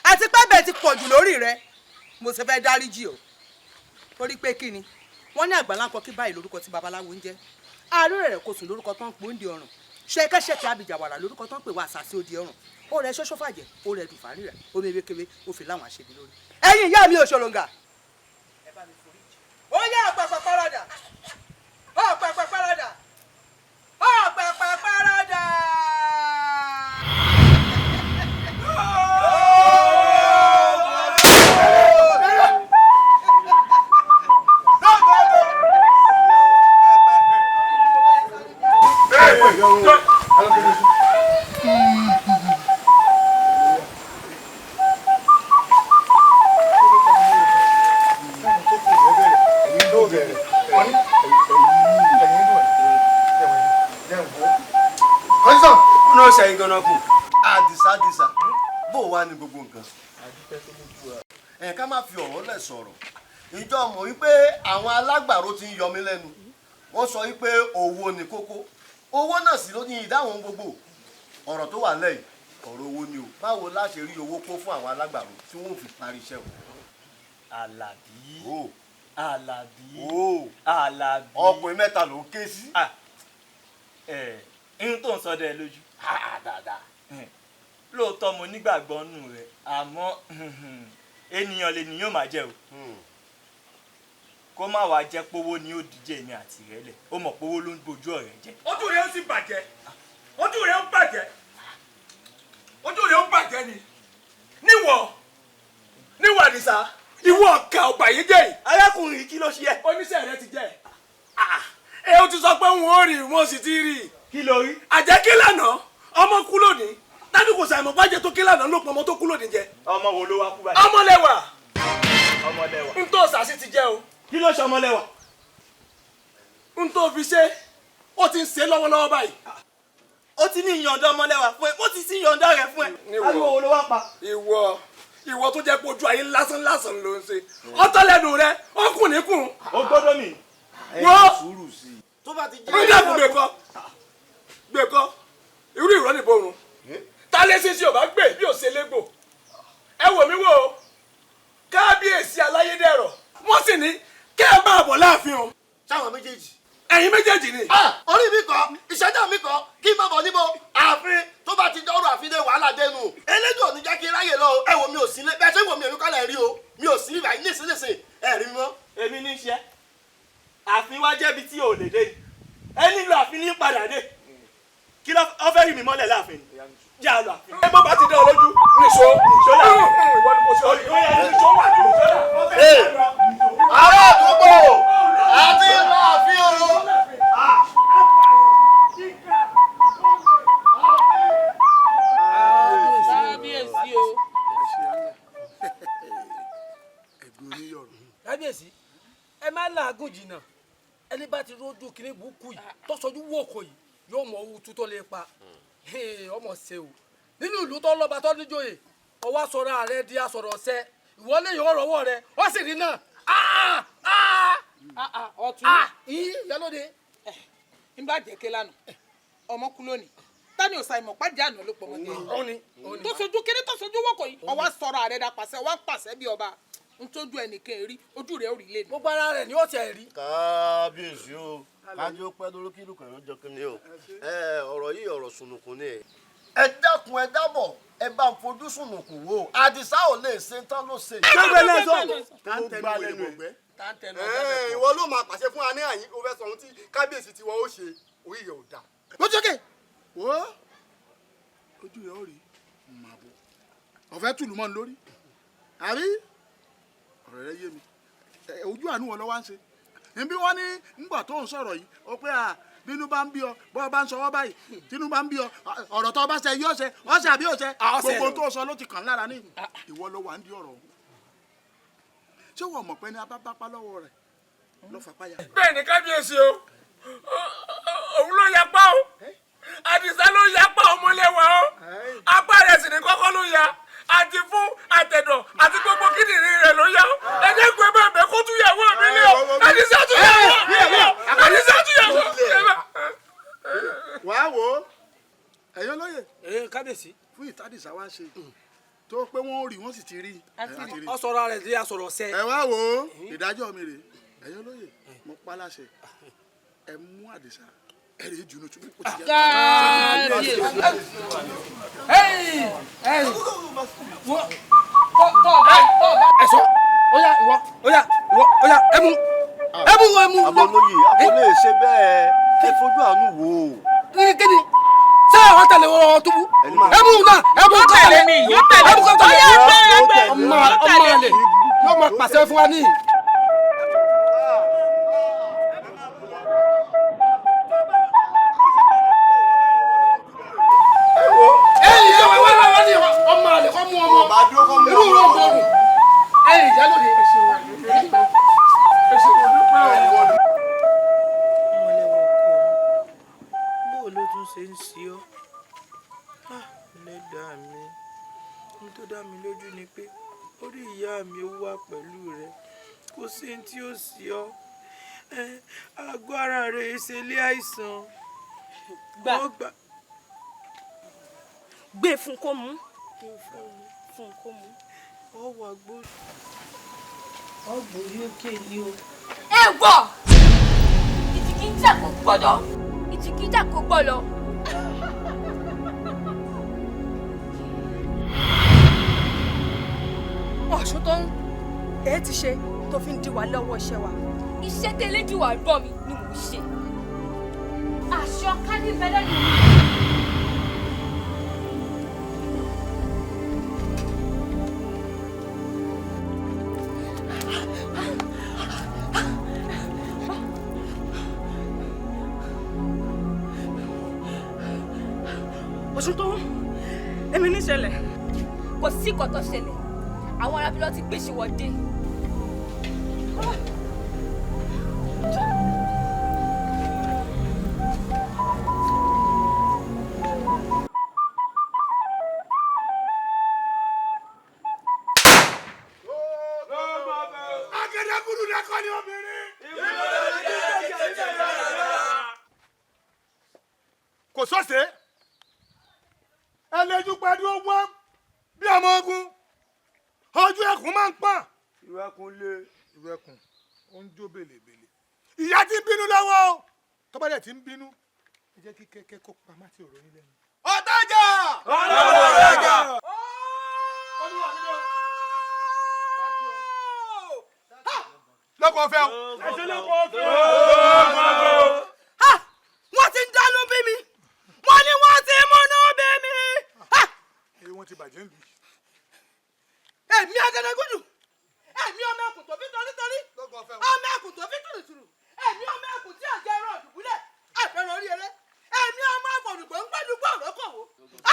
àti pé bẹ́ẹ̀ ti pọ̀ jù lórí rẹ, mo ṣe fẹ́ dáríjì ọ́. Torí pé kí ni wọ́n ní àgbàlá ń kọ kí báyìí lórúkọ tí babaláwo ń jẹ́, àárẹ̀ rẹ̀ kò sùn lórúkọ tó ń pò ń di ọ̀ràn, ṣẹkẹṣẹkẹ abìjàwàrà lórúkọ tó ń pè wá àṣàṣì òdi ọ̀ràn, ó rẹ ṣoṣo fàjẹ́, ó rẹ dùfàrí rẹ, omi ewékewé ó fi láwọn àṣebi lórí. Ẹ̀yin ìyá mi òṣòròǹgà, ẹ bá mi foríjì. Ó yá ọ̀pẹ̀pẹ̀ parada, ọ̀pẹ̀pẹ̀ parada, ọ̀pẹ̀pẹ̀ parada. sẹ́yìn gan-an kù. Àdìsá Àdìsá bó o wá ní gbogbo nǹkan. Ẹ ká má fi ọ̀rọ̀ lẹ̀ sọ̀rọ̀. Ìjọ mọ̀ wípé àwọn alágbàro ti ń yọ mí lẹ́nu. Wọ́n sọ wípé owó ni kókó. Owó náà sì ló ní ìdáhùn gbogbo. Ọ̀rọ̀ tó wà lẹ́yìn ọ̀rọ̀ owó ni o. Báwo la ṣe rí owó kó fún àwọn alágbàro tí wọ́n ò fi parí iṣẹ́ wọn? Àlàbí. Àlàbí. Àlàbí. Ọkùnrin mẹ́ta ló ń ké sí. Ihun tó ń sọ dẹ lójú. Dáadáa. Lóòótọ́ mo nígbàgbọ́ nù rẹ̀ àmọ́ ènìyàn lènìyàn máa jẹ́ o. Kó má wàá jẹ́ pówó ni ó díje mi àti rẹ̀ lẹ̀. Ó mọ̀ pówó ló ń bojú ọ̀rẹ́ jẹ́. Ojú rẹ̀ ó sì bàjẹ́. Ojú rẹ̀ ó bàjẹ́. Ojú rẹ̀ ó bàjẹ́ ni. Níwọ̀ Àdìsá. Ìwọ ọ̀kà ọ̀bà yìí jẹ́ yìí. Arákùnrin kí ló ṣe ẹ́? Oníṣẹ́ rẹ ti jẹ́. Ẹ o ti sọ pé n ò rí mo sì ti rí. Kí ló rí? Àjẹ́ kí lánàá ọmọ kú lónìí. Tani kò sàìmọ̀ bàjẹ́ tó kí lánàá ló pọ̀ ọmọ tó kú lónìí jẹ. Ọmọ wo ló wá kú báyìí? Ọmọlẹ́wà. Ọmọlẹ́wà. N tó sàṣì ti jẹ́ o. Kí ló ṣe ọmọlẹ́wà? N tó fi ṣe ó ti ń ṣe lọ́wọ́lọ́wọ́ báyìí. Ó ti ní ìyọ̀ǹda ọmọlẹ́wà fún ẹ, ó ti sí ìyọ̀ǹda rẹ̀ fún ẹ. Ariwo wo ló wá pa? Ìwọ tó jẹ́ pé ojú ayé lásán lásán ló ń ṣe. Ọtọ́ lẹ́nu rẹ, ó kùn ní kùn. Ó gbọ́dọ̀ mi. Wọ́n sùúrù sí i. Tó bá ti jẹ́. Ń dẹ́kun gbẹ̀kọ́ gbẹ̀kọ́ irú ìrọ́ nìborun. Ta lé sí sí ò bá gbè bí ò ṣe légbò. Ẹ wò mí wò ó, kábíyèsí aláyédèrò. Wọ́n sì ní kẹ́ ẹ máa bọ̀ láàfin o. Sáwọn méjèèjì. Ẹ̀yin méjèèjì ni. Orí mi kọ́, ìṣẹ́jà mi kọ́, kí n má bọ̀ níbo ààfin tó bá ti dọ́rọ̀ àfin dé wàhálà dénú. Elédùn ò ní jẹ́ kí n ráyè lọ o. Ẹ wo mi ò sí ilé, bẹ́ẹ̀ ṣé wo mi èmi kọ́lẹ̀ rí o. Mi ò sí ibà yìí nísinsìnyí, ẹ rí mi mọ́. Èmi ní í ṣe. Ààfin wá jẹ́bi tí ò lè dé ni. Ẹ nílò ààfin ní padà dé. Kí ló fẹ́ rí mi mọ́lẹ̀ láàfin ni? Jẹ́ àlọ́ ààfin. Ẹ bọ́ bá ti dán ọ lójú, nìṣó. Nìṣó láàfin. Ìwọ ni mo ṣe ọ. Nìṣó wà ní nìṣó là. Ará àdúgbò àti láàfin o. Kábíyèsí o. Kábíyèsí, ẹ má làágùn jìnnà. Ẹni bá ti rójú kiri burúkú yìí tó sọjú wòkò yìí yóò mọ owó tútọ́ lè pa. Ọmọ ṣe o. Nínú ìlú tó lọ́ba tó níjòyè, ọwọ́ aṣọra rẹ di aṣọ̀rọ̀ ọ̀sẹ̀. Ìwọlé yóò rọwọ́ rẹ, ó sì rí náà. Ọ̀tún. Ìyálóde. N bá jẹ́ ké lánàá, ọmọ kú lónìí. Tani ò ṣàìmọ̀ pàdé àná ló pọ̀ mọ́ Òní. tó sojú kéré tó sojú wọ́kọ̀ yìí ọwọ́ sọ̀rọ̀ àrẹ da pàṣẹ wọ́n pàṣẹ bí ọba n tójú ẹnìkan rí ojú rẹ̀ ó rí lé ní. Gbogbo ara rẹ̀ ni ó tiẹ̀ rí. Kábíyèsí o, kájú pẹ́ lórí kí ìlú kan jọ kí ni o. Ọ̀rọ̀ yìí ọ̀rọ̀ sùnùkùn ni. Ẹ dákun ẹ dábọ̀ ẹ bá ń fojú sùnùkùn wò. Àdìsá ò lè ṣe tán ló ṣe. Gbẹ́gbẹ́ lẹ́sọ̀. Ó gbá lẹ́nu ẹ̀. Ìwọ ló máa pàṣẹ fún wa ní àyín kó fẹ́ sọ ohun tí kábíyèsí tiwọn ó ṣe orí rẹ̀ ò dáa. Lójú òkè wo ojú rẹ̀ ó rí màá bọ̀ ọ̀fẹ́ tùlù mọ́ ni lórí àbí ọ̀rọ̀ rẹ̀ yé mi ojú àánú wọn lọ wá ń ṣe níbí wọ́n ní ńgbà tó ń sọ̀rọ̀ yìí ó pé à bínú bá ń bí ọ bọ́ ọ bá ń sọ ọ́ báyìí tínú bá ń bí ọ ọ̀rọ̀ tó bá ṣe yí ọ̀ṣẹ́ ọ̀ṣẹ́ àbí ọ̀ṣẹ́ gbogbo tó sọ ló ti kàn lára ní ìwọ ló wà ń di ọ̀rọ̀ ọ̀hún ṣé wọ́n mọ̀ pé ní abábápá lọ́wọ́ rẹ̀ ló fapá ya. Bẹ́ẹ̀ ni kábíyèsí o, òun ló yapa o, Àdìsá ló yapa ọmọlẹ́wà o, apá rẹ̀ sì ní kọ́kọ́ ló ya, àti fún àtẹ̀dọ̀ àti gbogbo kíndìnrín rẹ̀ ló yá. Ẹ jẹ́ pé bẹ́ẹ̀ bẹ́ẹ̀ kó tún yàwó mi lé o, Àdìsá tún yàwó mi lé o, Àdìsá tún yàwó mi lé o. Wàá wò ó ẹ̀yin olóye. Kábíyèsí. Fún ìtàdìsá wa ṣe tó pé wọ́n rí wọ́n sì ti rí. Ọ sọ̀rọ̀ rẹ̀ di asọ̀rọ̀ sẹ́. Ẹ wá wò ó ìdájọ́ mi rèé ẹ̀yin olóye mo pa láṣẹ ẹ mú Àdìsá ẹ rèé jùlọ túbú kò ti jẹ. Ẹ sọ ó yá ìwọ ó yá ìwọ ó yá ẹ mú ẹ mú ẹ mú. Abolóye abolóye ṣe bẹ́ẹ̀ ẹ fojú àánú wò ó. Kí ni ṣé àwọn tẹ̀lé wọn túbú ẹ mú náà ẹ mú kọ́ tẹ̀lé ẹ mú kọ́ tẹ̀lé ọmọ àlè yóò máa pàṣẹ fún wa ní. Ọmọ àlè kọ́ mú ọmọ irú rẹ̀ ń bọ̀rùn ẹ̀yìn ìyálòde. Bó ló tún ṣe ń ṣe ọ́? sí tí ó sì ọ. Àgọ́ ara rẹ̀ ṣe ilé àìsàn. Gbà. Gbé fún kó mú. Fún kó mú. Ọ wà gbó. Ọgbórí òkè ni o. Ẹ wọ! Ìtìkíjà kò gbọ́dọ̀. Ìtìkíjà kò gbọ́dọ̀. Ọ̀ṣun tó ń èé ti ṣe tó fi ń di wá lọ́wọ́ iṣẹ́ wa. Iṣẹ́ tẹ́lẹ́dùwà rọ̀ mi ni mò ń ṣe. Aṣọ kánìfẹ́lẹ́ ni mi. Ọ̀ṣun tó ń èmi ní ṣẹlẹ̀. Kò sí nǹkan tó ṣẹlẹ̀, àwọn arábí lọ ti gbèsè wọ́n dé. Agẹdẹgúdú dẹkọ ni obìnrin. Kò sọ́sẹ̀ ẹlẹ́jú pẹ̀lú owó bí ọmọ ogun ojú ẹkùn máa ń pọ́n. Irú ẹkùn lé. Irú ẹkùn ó ń jó bèlèbèlè. Ìyá ti ń bínú lọ́wọ́ o, tó bá dẹ̀ ti ń bínú ẹ jẹ́ kí kẹ́kẹ́ kó pa má ti rò yín lẹ́nu. Ọ̀tájà! Ọ̀tájà! Lọ́kọ̀ ọ̀fẹ́ o. Ẹ̀ṣẹ̀ lọ́kọ̀ ọ̀fẹ́ o. Wọ́n ti ń dánú bí mi, wọ́n ní wọ́n ti múnú bí mi. Èyí wọ́n ti bàjẹ́ lù. Èmi Agẹdẹgúdù, èmi ọmọ ẹkùn tó fi torítorí, ọmọ ẹkùn tó fi tùrùtùrù, èmi ọmọ ẹkùn tí àjẹ ẹran ọ̀dùnkúlẹ̀ àfẹ́ràn orí eré, èmi ọmọ àfọ̀nùgbò ń gbẹ́dúgbò ọ̀rọ̀kọ̀wò,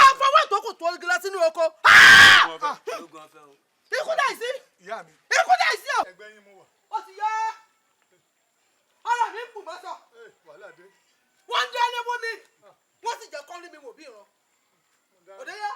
àfọwọ́ ìtókù tó gíga sínú oko. Ikú dà sí. Ikú dà sí o. Ẹgbẹ́ yín mú wà. Ó ti yá. Ara mi ń bù mọ́sọ̀. Wọ́n ń dá lé mú mi. Wọ́n sì jẹ́ kọ́rí mi wò bí ìran. Òde yá.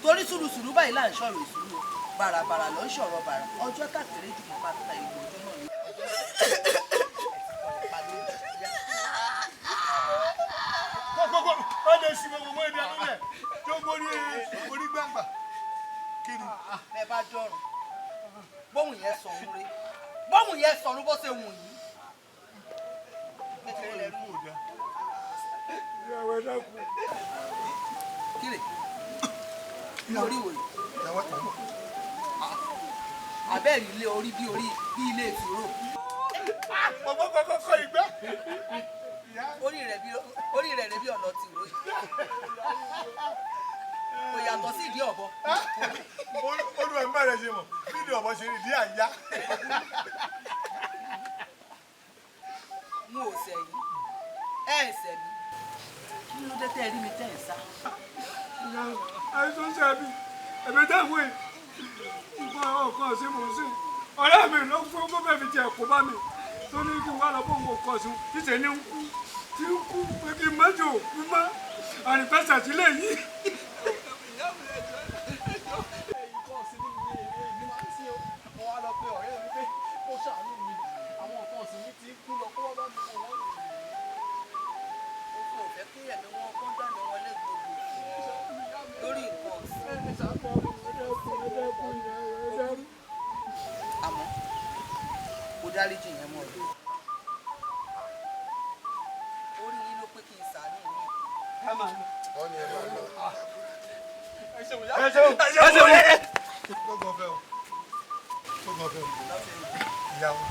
Torí sùúrùsùúrù báyìí là ń sọ̀rọ̀ ìsúrù, bàràbàrà ló ń sọ̀rọ̀ bàrà, ọjọ́ tàkèrè jù mọ́ bá ta ìwọ ọjọ́ náà ní. Kókókó ó lè ṣí gbogbo mọ́ ibi ẹnu rẹ̀ tó borí orí gbàngbà. Kí ni? Bẹ́ẹ̀ bá dọ̀rùn, bóun yẹn sọ̀run re, bóun yẹn sọ̀run bó ṣe wù yín. Kékeré lẹ́rú. Ìyàwó ẹ dákun. Kílè orí wo yìí? Abẹ́rẹ́ ilé orí bí orí bí ilé ìtúró. Ọgbọ́n kọ́kọ́ kọ́ ìgbẹ́. Orí rẹ̀ bí ọ̀nà tìró yìí. Kò yàtọ̀ sí ìdí ọ̀bọ. Olúwa mi bá rẹ̀ ṣe mọ̀, bí ìdí ọ̀bọ ṣe rí ìdí àyà. N ò sẹ̀yìn, ẹ̀ sẹ̀ mi. Kí ló dé tẹ́ ẹ rí mi tẹ́ ẹ sá? Àìsàn ṣàbí ẹ̀mí táwọn nǹkan ọ̀kan sí mò ń sìn. Ọ̀rẹ́ mi ló fún kó fẹ́ fi jẹ kó bá mi. Tó ní kí n wá lọ bóun kò sùn títẹ̀ ní ń kú tí ń kú pé kí n má jò kú mọ́ àrífẹ́sà sílẹ̀ yìí. Àmọ́ kò dáríjì yẹn mọ́ ọ. Orí yín ló pé kí n ṣàánú yín. Ká máa lọ. Wọ́n ní ẹ máa lọ. Ẹ ṣeun ẹ ṣeun ẹ ṣeun. Gbogbo ọ̀fẹ́ o. Gbogbo ọ̀fẹ́ o. Ìyàwó.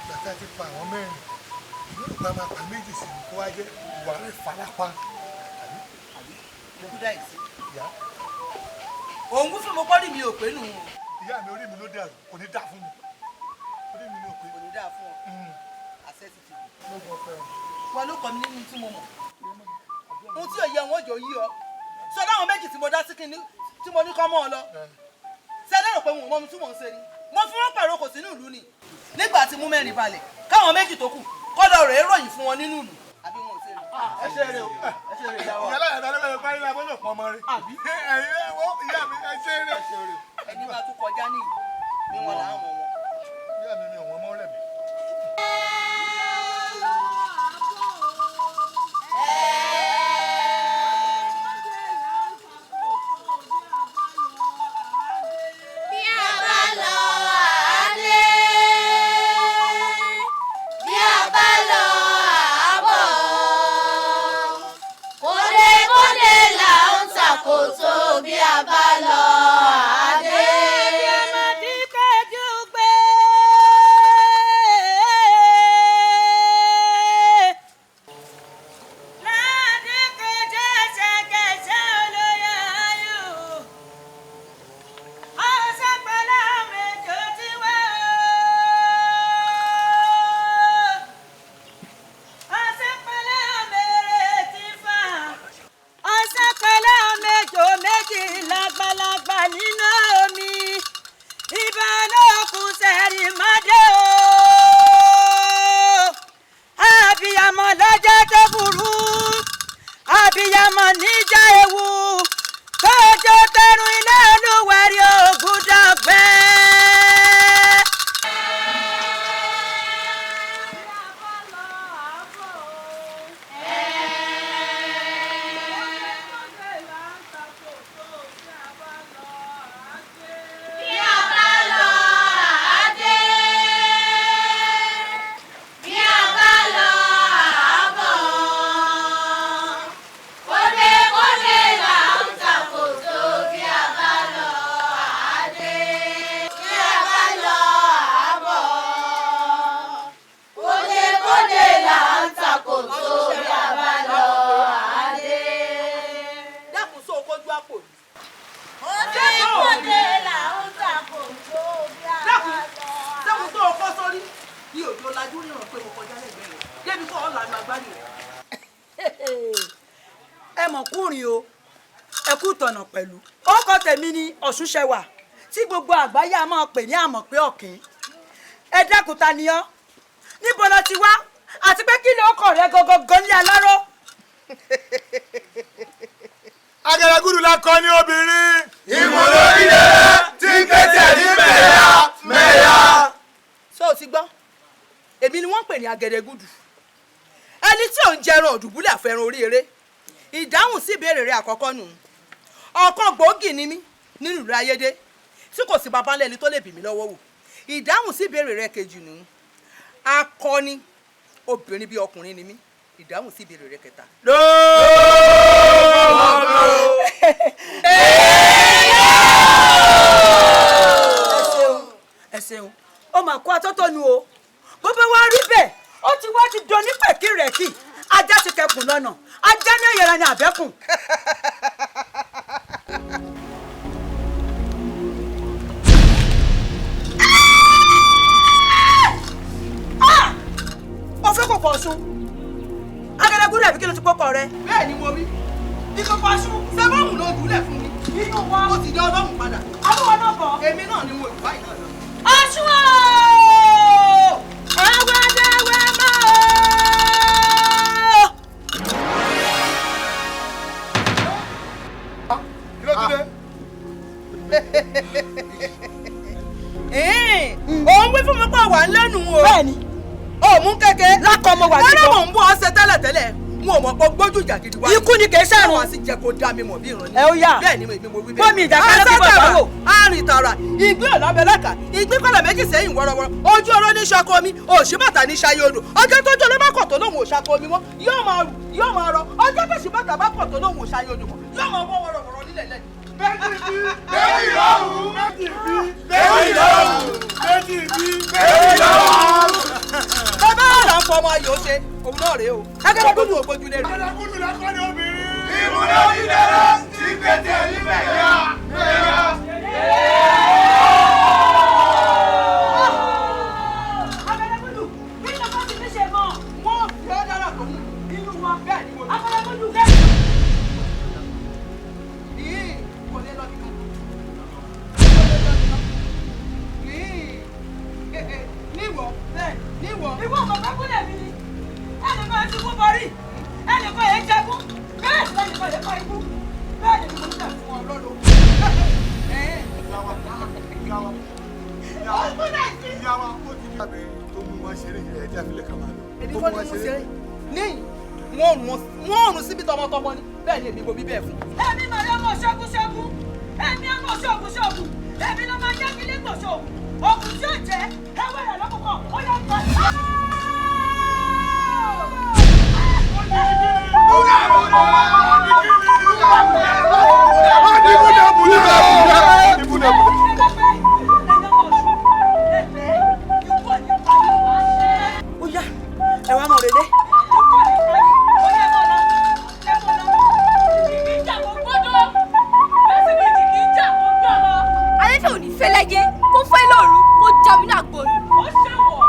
Bàtà ti pa àwọn mẹ́rin. Ìlú ìgbà máa pa méjì sí kó wá jẹ́ ìwà rẹ̀ falapa. Ikú dá ìsí. Ìyá. Òun kú fún mi pọ́nrí mi ò pé nù. Ìyá mi orí mi ló dàrú, kò ní dà fún mi. Orí mi ló pé. Kò ní dà fún ọ. Àṣẹ ti ti bù. Gbogbo ọ̀fẹ́ o. Wọn ló kọ mi nínú tí mo mọ̀. Ohun tí òye wọn jò yí ọ. Sọ láwọn méjì tí mo dá sí kinní tí mo ní kọ́ mọ́ ọ lọ. Ṣé ẹ lérò pé wọn ò mọ ohun tí mò ń ṣe ni? Mo fi wọ́n pàrokò sínú ìlú ni. Nígbà tí mú mẹ́rin balẹ̀, káwọn méjì tó kù kọ́dọ̀ rẹ̀ ròyìn fún wọn nínú ìlú. Àbí wọn ò ṣe rí. Ẹ ṣe eré o. Ẹ ṣe eré ìyá wa. Ìyá láyà dáná lọ́wọ́ parí la gbọ́dọ̀ pọn ọmọ rẹ̀. Ẹ̀yin ẹ̀ wọ́ ìyá mi ẹ ṣe eré. Ẹni bá tún kọjá ní ìlú ni wọn là ń mọ wọn. Ìyá mi mi ò wọ́n mọ́ rẹ̀ mi. Bí a bá lọ àálé, bí a bá lọ àábọ̀, kódekóde là ń tàkòtò bí a bá lọ àádé. Lágbàlagbà nínú omi ìbálòkun sẹ́rí mọ́dé o. Àbíyamọ lọ́jọ́ tó burú, àbíyamọ níjà ewu, tójó tẹrun ilé olúwẹ̀rí ògùn dọ̀gbẹ́. Bí a bá lọ àádé, bí a bá lọ àábọ̀, kódekóde là ń tàkòtò bí a bá lọ àádé. Bí a bá lọ àábọ̀, kódekóde là ń tàkòtò bí a bá lọ àádé. Dákun sóò kójú àpò yìí. Kódekóde là ń tàkòtò bí a bá lọ. Sẹ́wọ̀n tó o kọ́ sórí bí òjò lajú ríran pé mo kọjá lẹ́gbẹ̀ẹ́ rẹ̀ débi kọ́ ọ́ lànà agbárí rẹ̀. Ẹ mọ̀ kúrin o, ẹ kú tọ̀nà pẹ̀lú. Orúkọ tèmi ni Ọ̀ṣunṣẹwà tí gbogbo àgbáyé a máa pè ní Àmọ̀pé Ọ̀kín. Ẹ dákun, ta ni ọ́? Níbo lo ti wá? Àti pé kí ló kọ̀ rẹ gangan ní aláró? Agẹrẹgúdù la kọ ní obìnrin. Ìmọ̀lódé tí ń ké tẹ̀ ní mẹ́yà mẹ́yà. Ṣé o ti gbọ́? Èmi ni wọ́n ń pè ní Agẹdẹgúdù. Ẹni tí ò ń jẹran òdùbúlẹ̀ àfẹran orí eré. Ìdáhùn sí ìbéèrè rẹ àkọ́kọ́ nù. Ọ̀kan gbòógì ni mí nínú ìlú Ayédè tí kò sí baba ńlá ẹni tó lè bì mí lọ́wọ́ wò. Ìdáhùn sí ìbéèrè rẹ kejì nù. Akọni obìnrin bí ọkùnrin ni mí. Ìdáhùn sí ìbéèrè rẹ kẹta. Ẹ ṣeun, ẹ ṣeun, ó mà kó atótónu o. Bó bá wá rí bẹ́ẹ̀, ó ti wá ti dán ní pẹ̀kírẹ̀kì. Ajá ti kẹkùn lọ́nà, ajá ní òyìnbó ni àbẹ́kùn. Ó fẹ́ kòkò ọ̀ṣun. Agẹrẹgúdù àbí kí ló ti kókọ rẹ? Bẹ́ẹ̀ ni mo wí. Ìkòkò ọ̀ṣun sẹ́fọ̀mù ló jùlẹ̀ fún mi. Inú wa ó ti dá ọlọ́run padà. Àbúrò náà bọ̀. Èmi náà ni mo ìlú báyìí náà lọ. Ọ̀ṣun ooo! Bẹ́ẹ̀ni. O mú kéke. Lákọ̀ mo wà níbọ̀. Ẹ̀rọ mò ń bọ́ ọ ṣe tẹ́lẹ̀tẹ́lẹ̀. N ò mọ̀ pé gbójú ìjà gidi wá. Ikú ni kì í ṣàrùn. Wọ́n á sì jẹ́ kó dá mi mọ̀ bí ìran ni. Ẹ ó yá. Bẹ́ẹ̀ ni èmi mo wí bẹ́ẹ̀. Bọ́mi ìjàkadì ló fi bọ̀ sáwò. Arìn tààrà, ìgbín ọ̀làbẹ̀lẹ́kà, ìgbín kọ́lẹ̀ méjì sẹ́yìn wọ́rọ́wọ́rọ́. Ojú ọ̀rọ̀ ní ṣako omi, òṣìbàtà ní ṣayé odò. Ọjọ́ tó jọ ló bá kọ̀ tó lóhùn òṣàkó omi mọ́, yóò máa rù, yóò máa rọ. Ọjọ́ tó ṣìbàtà bá kọ̀ tó lóhùn òṣàyé odò mọ́, yóò máa wọ́ wọ́rọ̀wọ́rọ̀ nílẹ̀ lẹ́yìn. Méjì lọ́hùn. Méjì bí. Méjì lọ́hùn. Méjì bí. Méjì lọ́hùn. Bàbá àlà ń fọmọ ayò ṣe, òun náà rèé o. Agẹrẹgúdù ògbójúlé rè. Agẹrẹgúdù lọ́kọ́ ni obìnrin. Ìmúlẹ̀ onídẹ̀rẹ̀ ti gbẹ̀tẹ̀ níbẹ̀ yá. Agẹrẹgúdù kí ló bá ti fi ṣe mọ́? Wọ́n fi ọ́ dára tó mú inú wa bẹ́ẹ̀ ni mo ní. Agẹrẹgúdù bẹ́ẹ̀. Yìí kò lè lọ nìkan. Níwọ̀ bẹ́ẹ̀ níwọ̀. Ìwọ ọmọ bá kúlẹ̀ mi ni. Ẹnìkan ẹ̀ ti kú borí. Ẹnìkan ẹ̀ jagun. Bẹ́ẹ̀ sì lẹ́nìkan ẹ̀ kọ́ ikú. Bẹ́ẹ̀ ni mo ń tẹ̀ fún ọ lọ́lọ́. Ìyá wa ó ti di àbẹ̀ tó mú wa ṣeré yìí ẹ̀jẹ̀ àfilẹ̀ ká máa lọ. Èmi kọ́ ni mo ṣeré. Níyìn wọ́n rún síbi tọmọtọmọ ni bẹ́ẹ̀ ni èmi mo bí bẹ́ẹ̀ fún. Èmi màrí ọmọ ṣẹ́gun ṣẹ́gun. Èmi ọmọ ṣọ́ọ̀gùn ṣọ́ọ̀gùn. Èmi ló máa jẹ́ kí lè gbọ̀ ṣọ́ọ̀gùn. Ògùn tí ó jẹ́ ẹwẹ́ rẹ̀ lọ́kọ̀ọ̀kan ó yẹ kó. Ó yá ẹ wá mọ̀ relé. Ayéfẹ́ ò ní fẹ́ lẹ́yẹ kó fẹ́ lóru kó já mi náà gbòòrò. Ó ṣèwọ̀.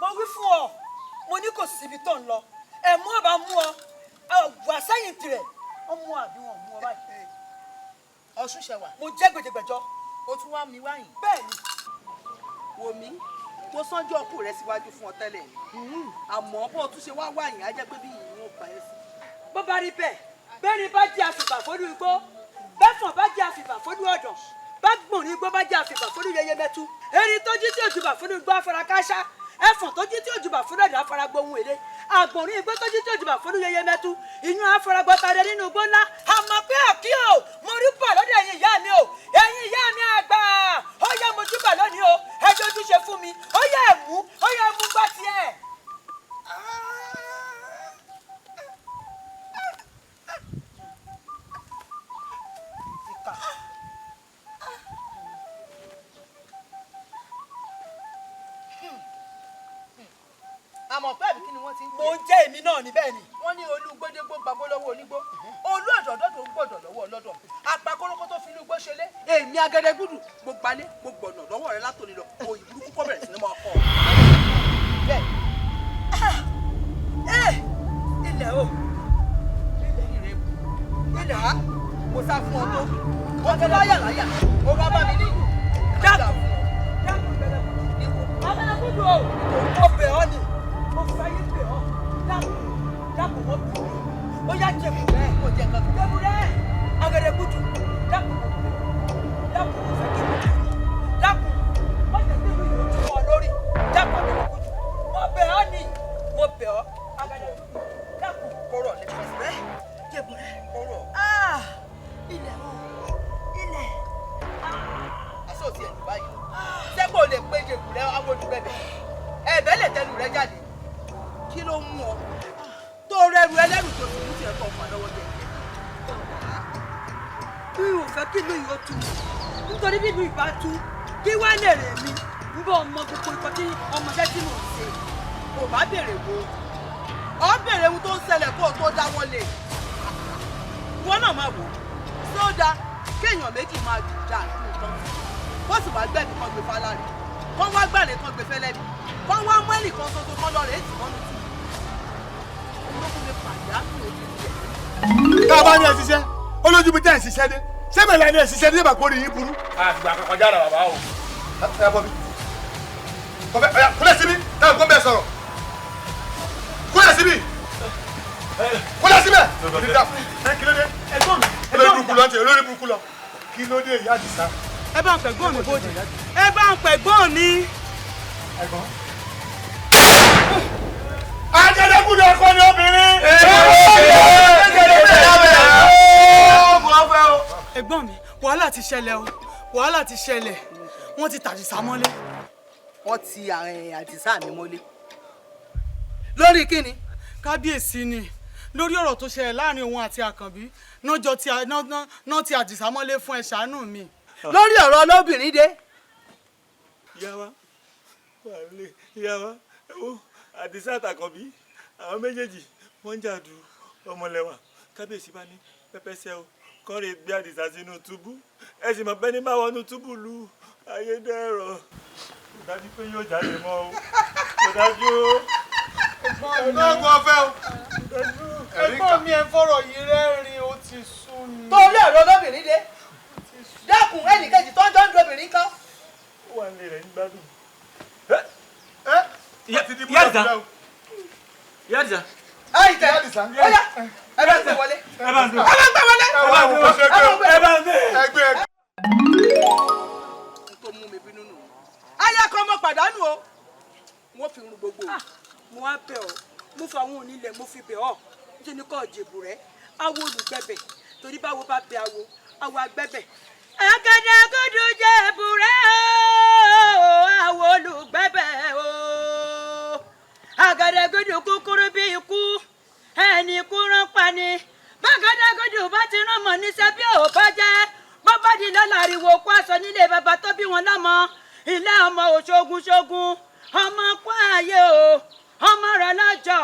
Mo wí fún ọ, mo ní kò síbi tó ń lọ, ẹ̀mú ọba mú ọ, wà sẹ́yìn tirẹ̀, wọ́n mú àbí wọn mú ọ báyìí. Ọ̀ṣun ṣẹwà. Mo jẹ́ gbèdégbèjọ. O tún wá mi wáyìn. Bẹ́ẹ̀ni. Wò mí, mo sánjú ọkù rẹ síwájú fún ọ tẹ́lẹ̀ ni. Àmọ́ bó o tún ṣe wá wáyìn á jẹ́ pé bí yìí wọ́n pa ẹ́ sí. Bó bá rí bẹ́ẹ̀, bẹ́ẹ̀ni bá jẹ́ àfìgbà fódú igbó, bẹ́fọ̀n bá jẹ́ àfìgbà fódú ọ̀dàn, bá gbọ̀n ní igbó bá jẹ́ àfìgbà fódú yẹyẹ mẹ́tú. Erin tó jí tí òjùbà fódú igbó afarakáṣá, ẹfọ̀n tó jí tí òjùbà fódú ọ̀dàn afaragbóhun èlé. Àgbọ̀nrín igbó tó jí tí òjùbà fódú yẹyẹ mẹ́tú, ìyún afaragbọ́tadẹ nínú igbó ńlá. Àmọ́ pé àkí o, mo rí bà lọ́dọ̀ ẹ̀yin ìyá mi o, ẹ̀yin ìyá mi àgbà, ó yẹ mo júbà lónìí o, ẹ jẹ́ ojúṣe fún mi, ó yẹ ẹ̀mú, ó yẹ ẹ̀mú gbá tiẹ̀. Àmọ̀ pé àbí kí ni wọ́n ti ń pè é? Mo jẹ́ èmi náà ní bẹ́ẹ̀ ni. Wọ́n ní olú gbódégbó gbàgbó lọ́wọ́ onígbó. Olú ọ̀dọ̀dọ̀ tó gbọ̀dọ̀ lọ́wọ́ ọlọ́dọ̀. Apakórókó tó fi inú igbó ṣẹlẹ̀. Èmi Agẹdẹgúdù mo gbalé mo gbọ̀nà lọ́wọ́ rẹ látòní lọ. Òyì burúkú kọ́ bẹ̀rẹ̀ sí ni máa kọ́ ọ. Bẹ́ẹ̀ Ilẹ̀ o, ilẹ̀ á mo sá fún ọ tó. Mo tún láyà láyà. Mo wá bá mi ní. Dákun, dákun Agẹdẹgúdù o, mo bẹ̀ ọ́ ni, mo fayé bẹ̀ ọ́, dákun, dákun mo bẹ̀ ọ́. Ó yá jẹ̀bù rẹ̀, Mo jẹ nǹkan. jẹ̀bù rẹ̀, Agẹdẹgúdù, dákun mo bẹ̀ ọ́, dákun mo fẹ́ kí mo bẹ̀ ọ́, dákun, má jẹ́ kí ìlú yìí ó tú ọ lórí, dákun Agẹdẹgúdù, mo bẹ̀ ọ́ ni, mo bẹ̀ ọ́, Agẹdẹgúdù, dákun Kóró ní pẹ̀sẹ̀. rẹ̀, jẹ̀bù rẹ̀. Kóró. Ah, ilẹ̀ o, ilẹ̀. Aṣọ òsì ẹ̀dùn báyìí. Sẹ́gbọ́n ò lè pé jẹ̀bù rẹ àwọn olùgbẹ̀bẹ̀. Ẹ̀bẹ̀ lè tẹnu rẹ jáde. Kí ló mú ọ? Tó rẹrù ẹlẹ́rù tó sì mú tiẹ̀ tó fà lọ́wọ́ jẹ. Mi ò fẹ́ kí ìlú yìí ó tú nítorí bí ìlú ìbá tú kí wá lè rè mí ń bọ̀ ọmọ gbogbo ikọ̀ tí ọmọdé tí mò ń ṣe. Kò bá bèrè wo. Ọ bèrè ohun tó ń ṣẹlẹ̀ kó o tó dáwọ́ lé. Ìwọ náà máa wò ó sódà kéèyàn méjì máa jà nǹkan, wọ́n sì wá gbẹ̀mí kan gbé fáláre, kán wá gbàlè kan gbé fẹ́lẹ́bí, kán wá mú ẹnìkan ṣoṣo kan lọ rèé tì mọ́nu tù. Olókùn mi pàdánù odidi ẹ̀. Tá a bá ní ẹ ṣiṣẹ́, olójú mi tẹ́ ẹ ṣiṣẹ́ dé, sẹ́mi là ní ẹ ṣiṣẹ́ dé, bá kórè yín burú. Àfìgbà kan kọjá rà bàbá o. Ẹ bọ́ mi kọfẹ, ọ̀yà kúlẹ̀ síbi táwọn kò ń bẹ sọ̀rọ̀, kúlẹ̀ síbi, kúlẹ̀ síbẹ̀. Kí ló dé? Ẹ̀gbọ́n mi. Olórí burúkú lọ ń tẹ, olórí burúkú lọ. Kí ló dé, ìyá Àdìsá? Ẹ bá ń pẹ̀gbọ́n mi bóde, ẹ bá ń pẹ̀gbọ́n mi. Ẹ̀gbọ́n. Ajẹ́dẹ́kùn ọkọ ni obìnrin. Ẹ̀gbọ́n mi, wàhálà ti ṣẹlẹ̀ o, wàhálà ti ṣẹlẹ̀, wọ́n ti tàdísá mọ́lé. Wọ́n ti Àdìsá mi mọ́lé lórí kíni? Kábíyèsí ni, lórí ọ̀rọ̀ tó ṣẹlẹ̀ láàrin òun àti Àkànbí náà ti Àdìsá mọ́lé fún. Ẹ ṣàánú mi. Lórí ọ̀rọ̀ olóbìnrin dé. Ìyá wa wà lè, ìyá wa, ẹ wo Àdìsá àtàkànbí, àwọn méjèèjì wọ́n ń jà du ọmọlẹ́wà. Kábíyèsí bá ní pẹ́pẹ́sẹ́ o, kọ́ lè gbé Àdìsá sínú túbú. Ẹ sì mọ̀ pé ní bá wọnú túbú lu ayédèrò, kò dájú pé yóò jáde mọ́ o, kò dájú o. Ọlọ́gun ọ̀fẹ́ o. Ẹ̀gbọ́n mi, ẹ fọ̀rọ̀ yìí rẹ́rìn, ó ti sú mi. Torí ọ̀rọ̀ olóbìnrin dé, dákun, ẹnìkejì tó ń jọ ń du obìnrin kan. Ó wà nílé rẹ̀ ń gbádùn. Ìyá Àdìsá, ìyá Àdìsá. Ayi tẹ, ó yá, ẹ bá ń gbé wọlé, ẹ bá ń gbé, ẹ bá ń gbé wọlé, ẹ bá ń gbé, ẹ bá ń gbé. Ẹgbẹ́. Tó mú mi bínú nù. Aya kan mo pàdánù o, wọ́n fi run gbogbo. Mo wá bẹ̀ ọ́, mo fa àwọn onílẹ̀, mo fi bẹ̀ ọ́, níṣẹ́ ni kò jèbù rẹ̀ awo olùgbẹ̀bẹ̀, torí báwo bá bẹ awo, awo agbẹ́bẹ̀. Àgàdàgodo jèbù rẹ̀ o, awo olùgbẹ̀bẹ̀ o. Àgàdàgodo kúkúrú bí ikú, ẹni kú rán pa ni. Bàgàdàgodo bá ti rán mọ̀ níṣẹ́ bí ò bá jẹ́ bọ́bá di lọ́la, ariwo kó aṣọ nílé bàbá tó bí wọn lọ́mọ, ilé ọmọ òṣogun ṣogun, ọmọ kó ààyè o, ọmọ rẹ lọ́jọ́,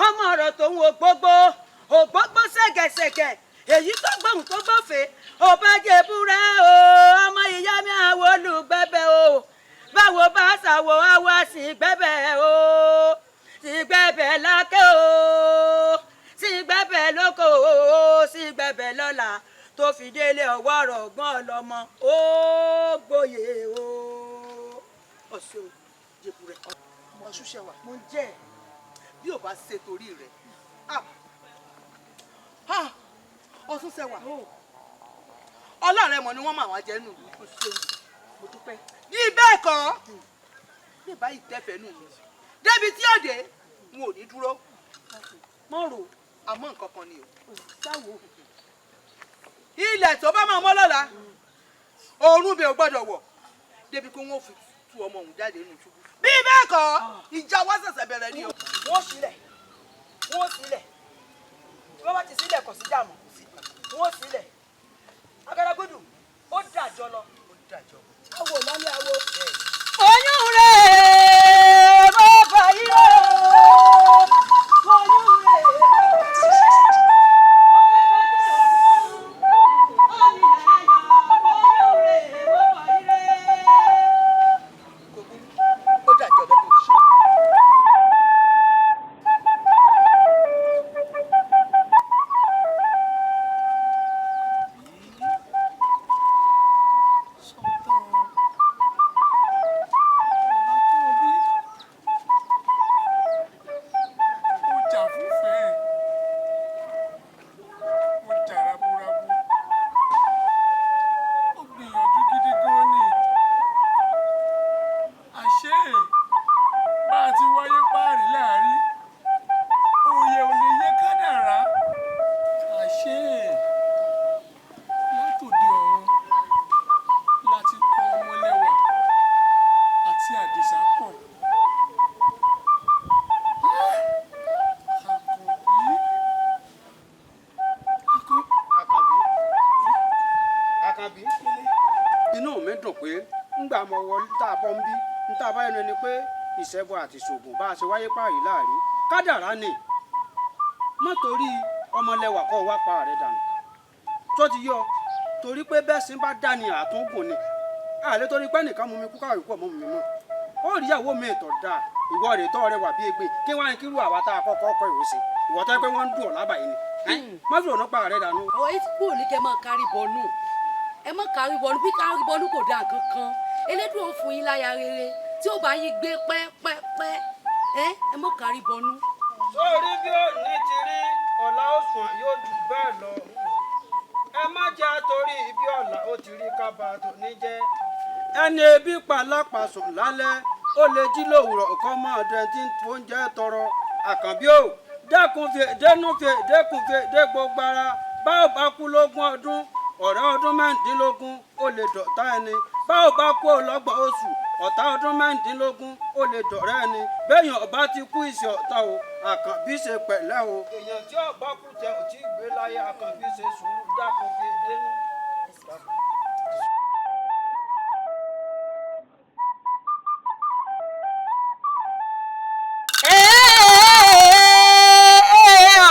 ọmọ ọ̀rọ̀ tòun ògbógbó ògbógbó ṣẹ̀gẹ̀ṣẹ̀gẹ̀, èyí tó gbóhùn tó gbófè, ò bá jẹ búrẹ́ o, ọmọ ìyá mi, àwọn olùgbẹ́bẹ̀ o, báwo bá ṣàwọ̀ àwa sì gbẹ́bẹ̀ o, sì gbẹ́bẹ̀ lákẹ́ o, sì gbẹ́bẹ̀ lóko o, sì gbẹ́bẹ̀ lọ́la, tó fi délé ọwọ́ ọ̀rọ̀ ọgbọ́n ọlọ́mọ ó gboyè o. Ọ̀sẹ̀ o, jèbù rẹ̀ ọ̀ṣunṣẹ́ wa mo ń jẹ́ ẹ̀ bí ò bá ṣe torí rẹ̀ ọ̀ṣunṣẹ́ wa ọlọ́rẹ̀ mọ̀ ni wọ́n máa wá jẹ́ nù. Mo dúpẹ́. Bí bẹ́ẹ̀ kọ́, bí báyìí tẹ́fẹ̀ẹ́ nù mí débi tí òde n ò ní dúró. Mọ̀ rò. Àmọ́ nǹkan kan ni o. Sáwo. Ilẹ̀ tó bá máa mọ́ lọ́la, òórùn bẹ́ẹ̀ ò gbọ́dọ̀ wọ̀ débi pé wọ́n ò fi tú ọmọ òun jáde nínú túbú. Bí bẹ́ẹ̀ kọ́, ìjà wa ṣẹ̀ṣẹ̀ bẹ̀rẹ̀ ni o. Wọ́n sílẹ̀, wọ́n sílẹ̀, tí wọ́n bá ti sílẹ̀ kò sí dààmú, wọ́n sílẹ̀. Àgàdàgodo ó dàjọ lọ. Ó dàjọ. Awo lálẹ́ awo. Oyún rẹ̀ mo fà yí o. Oyún rẹ̀ mo fà yí o. Ó dàjọ lọ bó ṣe. Mo jà fúnfẹ́, mo jà raburabu, ó gbìyànjú gidi gan ni. Àṣé bá a ti wáyé páàrí láàrí, òye ò lè yẹ kádàrá. Àṣé látòde ọ̀run láti kọ ọmọlẹ́wà àti Àdìsá pọ̀. Àkànbí, inú mi dùn pé ńgbà mo wọ tá a bọ́ ń bí ń tá a bá yẹnu ni pé ìṣẹ́bọ àti ìṣògùn bá a ṣe wáyé páàrí láàrí kádàrá ni. Má torí ọmọlẹ́wà kọ́ wá pa rẹ̀ dànù. Tó ti yọ torí pé bẹ́ẹ̀ sì ń bá dá ni àtúngùn ni àlẹ́ torí pé nìkan mú mi kú káwé kú ọmọ mi mọ́ ó rí ìyàwó mi ìtọ̀ dáa ìwọ rè tọ́ rẹ wà bí egbe kí wọ́n á kí irú àwa tá a kọ́kọ́ kọ́ ìwé sí ìwọ tó yẹ pé wọ́n ń dùn ọ́ lábàá yìí ni má fi òun pa rẹ dànù. Ọ̀ etí kò ní kẹ́ máa kárí bọnú, ẹ má kárí bọnú, bí kárí bọnú kò dáa kankan. Elédùn ò fún yín láya rere tí ó bá yín gbé pẹ́pẹ́pẹ́, ẹ má kárí bọnú. Sórí bí òní ti rí ọ̀la ó sùn yóò jù bẹ́ẹ̀ lọ. Ẹ má jẹ́ àtòrí ibi ọ̀la ó ti rí kábàtò níjẹ́. Ẹni ebi pa lápasùn lálẹ́ ó lè jí lówùrọ̀ kọ́ mọ́ ọdẹ tí ń oúnjẹ tọrọ. Àkànbí o dẹ́kun fi dénú fi dẹ́kun fi dé gbogbo ara bá ò bá kú lógún ọdún ọ̀rẹ́ ọdún 16 ó lè dọ̀tá ẹni bá ò bá kú ọlọ́gbọ̀n oṣù ọ̀tá ọdún 16 ó lè dọ̀rẹ́ ẹni bẹ́yàn ọba ti kú ìṣe ọ̀tá o Àkànbí ṣe pẹ̀lẹ́ o. Èèyàn tí ọba kú tẹ ò tí ì gbé láyé Àkànbí ṣe sùúrù dákun fi dénú.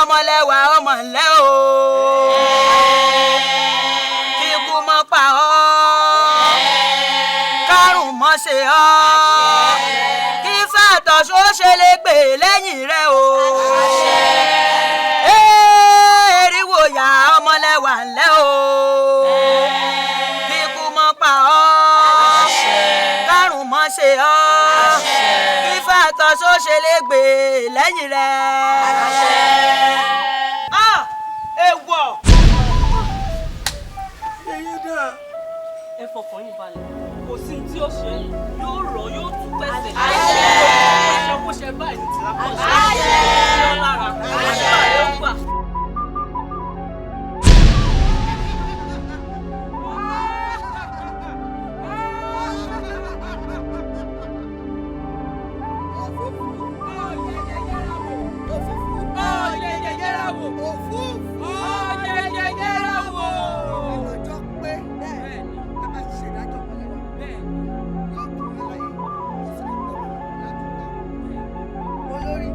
Ọmọlẹ́wà ọmọ ńlẹ́ o kíkú mọ́ pa ọ́ kárùn mọ́ ṣe ọ́ kí fàtọ̀só ṣe lè gbè lẹ́yìn rẹ o eriwo ya ọmọlẹ́wà ńlẹ́ o kíkú mọ́ pa ọ́ kárùn mọ́ ṣe ọ́ kí fàtọ̀só ṣe lè gbè lẹ́yìn rẹ. Ẹ fọkàn yín balẹ̀, kò sí ní tí ó ṣe yóò rọ̀ yóò tún pẹ̀sẹ̀. Àṣẹ kó ṣe báyìí ní tìlápọ̀ ṣe ṣe ọ́ lára àṣẹ rẹ̀ ó gbà. Olórí,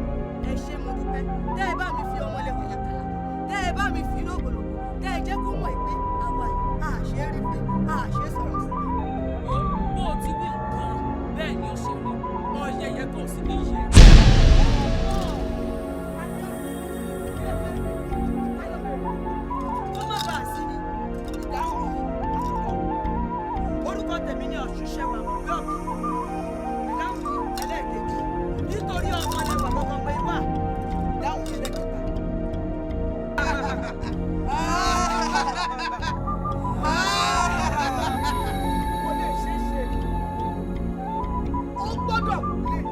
ẹ ṣé mo dúpẹ́. Tẹ́ ẹ bá mi fi ọmọlẹ́wà làkàlàkà, tẹ́ ẹ bá mi fi lógbòlògbò, tẹ́ ẹ jẹ́ kó mọ̀ pé àwa yìí a ṣe é rí pé a ṣe é sọ̀rọ̀ sí. Bó o ti wí nǹkan bẹ́ẹ̀ ni ó ṣe rí, ọ̀yẹ̀yẹ̀ kò sì ní yẹ. Kó má bàa sí ni ìdáhùn mi àkọ́kọ́. Orúkọ tèmi ni Ọ̀ṣunṣẹ́wà Mọ̀gbọ́n. Ìdáhùn mi ẹlẹ́ẹ̀kejì. Nítorí ọmọ ẹlẹ́wà gbọ́ngàn pé wà. Ìdáhùn mi ẹlẹ́ẹ̀kẹta. Kò lè ṣeé ṣe. Ó gbọ́dọ̀ kúlẹ̀.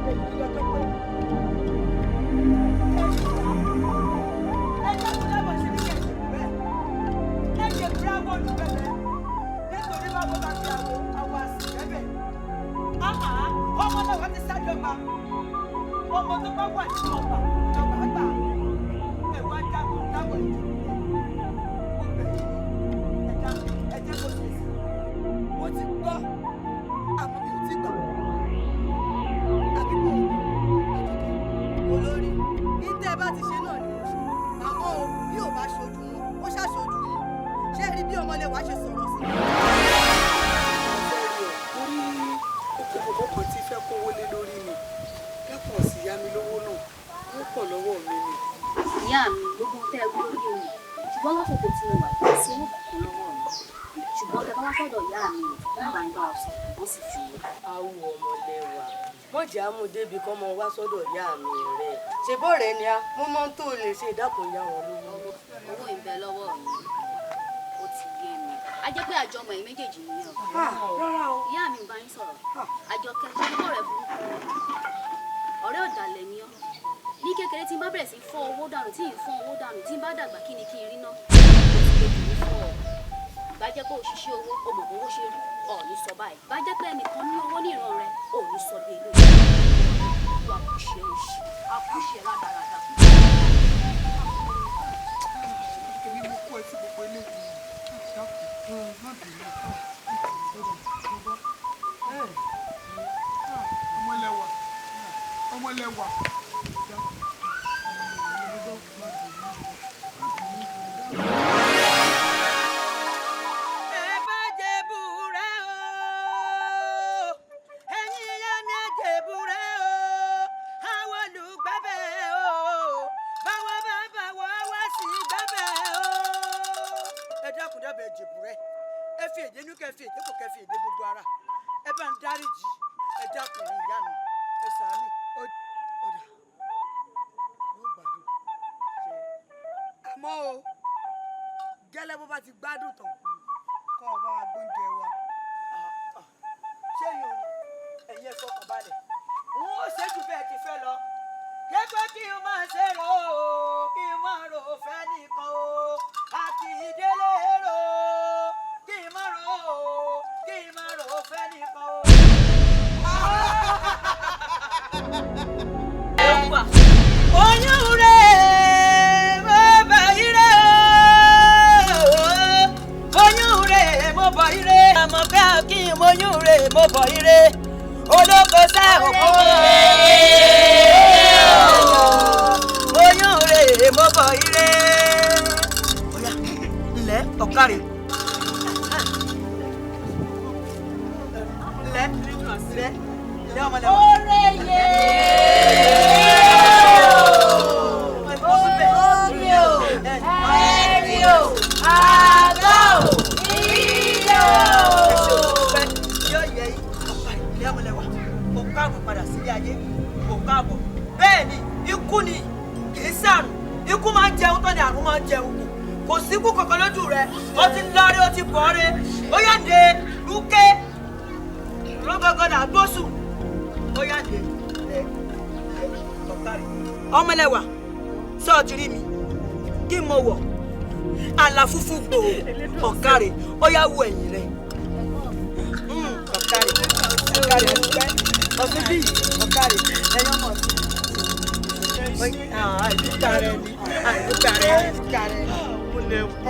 Èyí lọ́jọ́ pé. Ẹ dákun dábọ̀ sí ní kẹ̀sì bẹ́ẹ̀. Ẹ ṣe bí àwọn olùbẹ̀bẹ̀. Nítorí báwo bá fi àwọ̀ àwọ̀ àsì bẹ́bẹ̀. Àhà ọmọ náà wá ti sájọba. Ọmọ tó bá wà nínú ọgbà ìjọba àgbà. Ẹ wá dákun dábọ̀ ìjọba. Mo bẹ̀ yín ni. Ẹ dákun ẹ jẹ́ kó ṣe sí. Mo ti gbọ́, àmọ́ mi ò tí gbà. Àbí kò ní? Olórí, ní tẹ́ ẹ bá ti ṣe náà ni mo ṣe. Àmọ́ o, bí ò bá ṣojú wọn, ó ṣàṣojú yín. Ṣé ẹ rí bí ọmọlẹ́wà ṣe sọ̀rọ̀ sí mi? Orí okòwò kan tí fẹ́ kówó lé lórí mi dápọ̀ sí yá mi lówó náà wọ́n pọ̀ lọ́wọ́ mi ni. Ìyá mi, gbogbo ohun tẹ́ ẹ wí ló yé mi, ṣùgbọ́n lákòókò tí mo wà kò sí owó kankan lọ́wọ́ mi, ṣùgbọ́n tẹ́ bá wá sọ́dọ̀ ìyá mi wọ́n máa ń bá ọ sọ wọ́n sì fi wọ́n. Awo ọmọlẹ́wà, wọ́n jẹ́ àmú débi kọ́ mọ wá sọ́dọ̀ ìyá mi rẹ̀. Ṣé bọ́ọ̀rẹ́ ni a mo mọ tó lè ṣe ìdákun ìyá wọn lówó. Owó ń bẹ lọ́wọ́ mi, ó ti yé mi. A jẹ́ pé àjọmọ̀ ẹ̀yin méjèèjì nìyẹn o. Rárá o. Ìyá mi ń bá yín sọ̀rọ̀. Àjọkẹ́, ṣé bọ́ọ̀rẹ́ burúkú ni? Ọ̀rẹ́ ọ̀dàlẹ̀ ni ọ́. Ní kékeré tí n bá bẹ̀rẹ̀ sí fọ́ owó dànù tí ì fọ́ owó dànù tí n bá dàgbà kí ni kí n rí ná. Bá jẹ́ pé òṣìṣẹ́ owó o mọ̀ bówó ṣe rí, ọ̀ ní sọ báyìí. Bá jẹ́ pé ẹnìkan ní owó ní ìran rẹ, ò ní sọ bí eléyìí. Wà kò ṣe òṣì, a kò ṣe rádaràda. Èmi mo kó ẹ sí gbogbo eléyìí. Dákun, má bínú. Ọmọlẹ́wà, ọmọlẹ́wà. Ẹ bá jẹ̀bù rẹ o, ẹ̀yin ìyá mi ẹ jẹ̀bù rẹ o, àwọn olùgbẹ́bẹ̀ o, báwa bá bá wá wá sí gbẹ́bẹ̀ o. Ẹ dákun dábẹ́ jẹ̀bù rẹ, ẹ fi èdè inú kẹ fi èdè kò kẹ fi èdè gbogbo ara, ẹ bá ń dáríjì, ẹ dákun ẹ̀yin ìyá mi, ẹ ṣàánú. Ọ̀dà yóò gbádùn. Àmọ́ o, gẹ́lẹ́ bó bá ti gbádùn tán, kọ́ ọ bá wa gbóúnjẹ wa. Ṣé yóò ní ẹ̀yin ẹ fọkàn balẹ̀, n ó ṣe jù bẹ́ẹ̀ ti fẹ́ lọ. Képe kí n máa ṣe rò ó, kí n máa rò ó fẹ́ nìkan o, àti ìdílé rò ó, kí n máa rò ó, kí n máa rò ó fẹ́ nìkan o. Oyún rẹ̀ mo bọ̀ ire o, oyún rẹ̀ mo bọ̀ ire, àmọ́ bẹ́ẹ̀ kí n oyún rẹ̀ mo bọ̀ ire, olóko sẹ́ òkú oyún rẹ̀ mo bọ̀ ire. Ọ̀yá ǹlẹ́ ọ̀kárẹ̀ ǹlẹ́ ǹlẹ́ ǹlẹ́ ọmọlẹ́wà. Oore yé omi o, ẹ̀rí o, àgọ́ o, ilé o. Yóò yẹ yín ọ̀pá ìlẹ́ ọmọlẹ́wà, kò káàbọ̀ padà sílé ayé, kò káàbọ̀. Bẹ́ẹ̀ ni ikú ni kì í sàrùn, ikú máa ń jẹun tán ni àrùn máa ń jẹun kù. Kò síkú kankan lójú rẹ̀, ó ti lọ́ọ́rẹ́, ó ti bọ̀ọ́rẹ́, ó yá ǹde rúkẹ́ rọ́gọ́gọ́ là gbósùn, ó yá ǹde lẹ́ lẹ́ ọ̀kárẹ̀. Ọmọlẹ́wà, sọ ti rí mi kí mo wọ̀ àlà funfun gbòò ọ̀kárẹ̀, ó yá wo ẹ̀yìn rẹ̀. Ọ̀kárẹ̀ ọ̀kárẹ̀ ọ̀pẹ́ ọ̀sùn bíi ọ̀kárẹ̀ ẹ̀yọ́ ọmọ àìdúpẹ́ rẹ ni àìdúpẹ́ rẹ àìdúpẹ́ rẹ ni.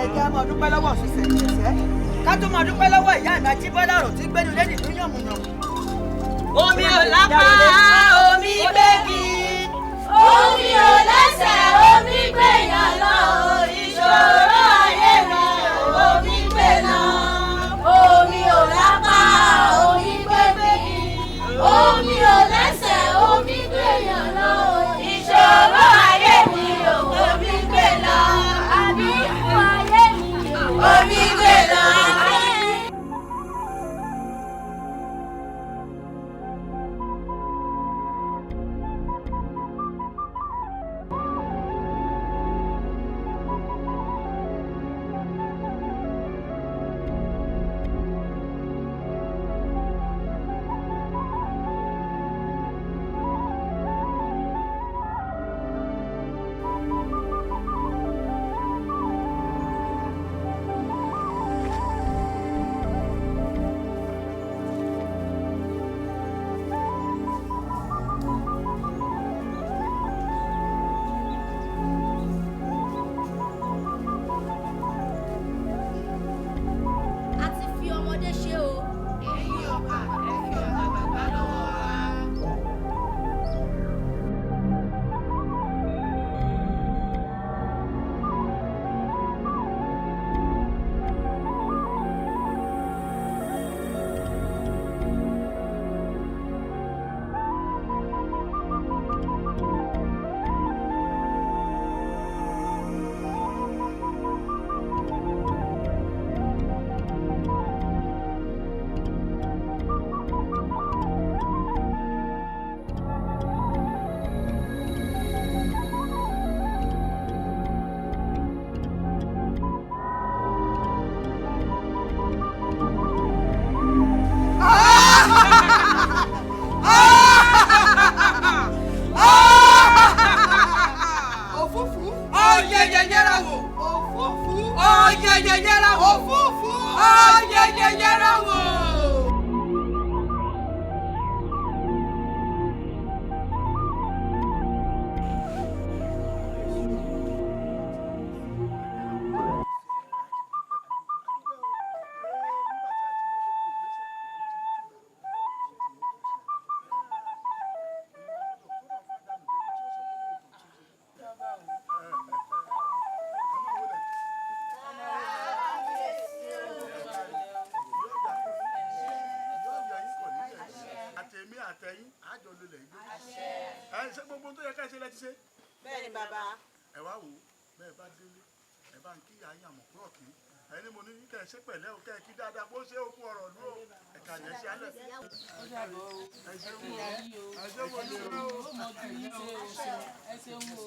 Ẹ̀jẹ̀ á máa dúpẹ́ lọ́wọ́ ọ̀sùn sẹ̀kẹ̀sẹ̀ ká tó máa dúpẹ́ lọ́wọ́ ìyá mi Ajíbọ́lá ọ̀rọ̀ tí gbẹ́nu lẹ́nìí tó yànmùyànmù. Omi ò lápá, omi gbégi. Omi ò lẹ́sẹ̀, omi gbéyàn lọ. Ìṣòro ayé mi, omi gbé lọ. Omi ò lápá, omi gbégi. Omi ò lẹ́sẹ̀, omi gbéyàn lọ. Ìṣòro ayé mi, omi gbé lọ. Àbí ayé mi, omi gbé lọ. àtẹ̀yìn àjọ lulẹ̀ yìí. Ẹ ṣe gbogbo tó yẹ ká ṣe lẹ́ti ṣe. Bẹ́ẹ̀ni bàbá. Ẹ wá wò ó, bẹ́ẹ̀ bá délé, ẹ bá ń kí ìyá yín àmọ̀ kúrọ̀ kí. Ẹni mo ní kẹ́ ẹ ṣe pẹ̀lẹ́ o, kẹ́ ẹ kí dáadáa bó ṣe òkú ọ̀rọ̀ lú o. Ẹ kà lẹ́ ṣe alẹ́. Ẹ ṣe wo, ẹ ṣe wo ní o. Ẹ ṣeun o.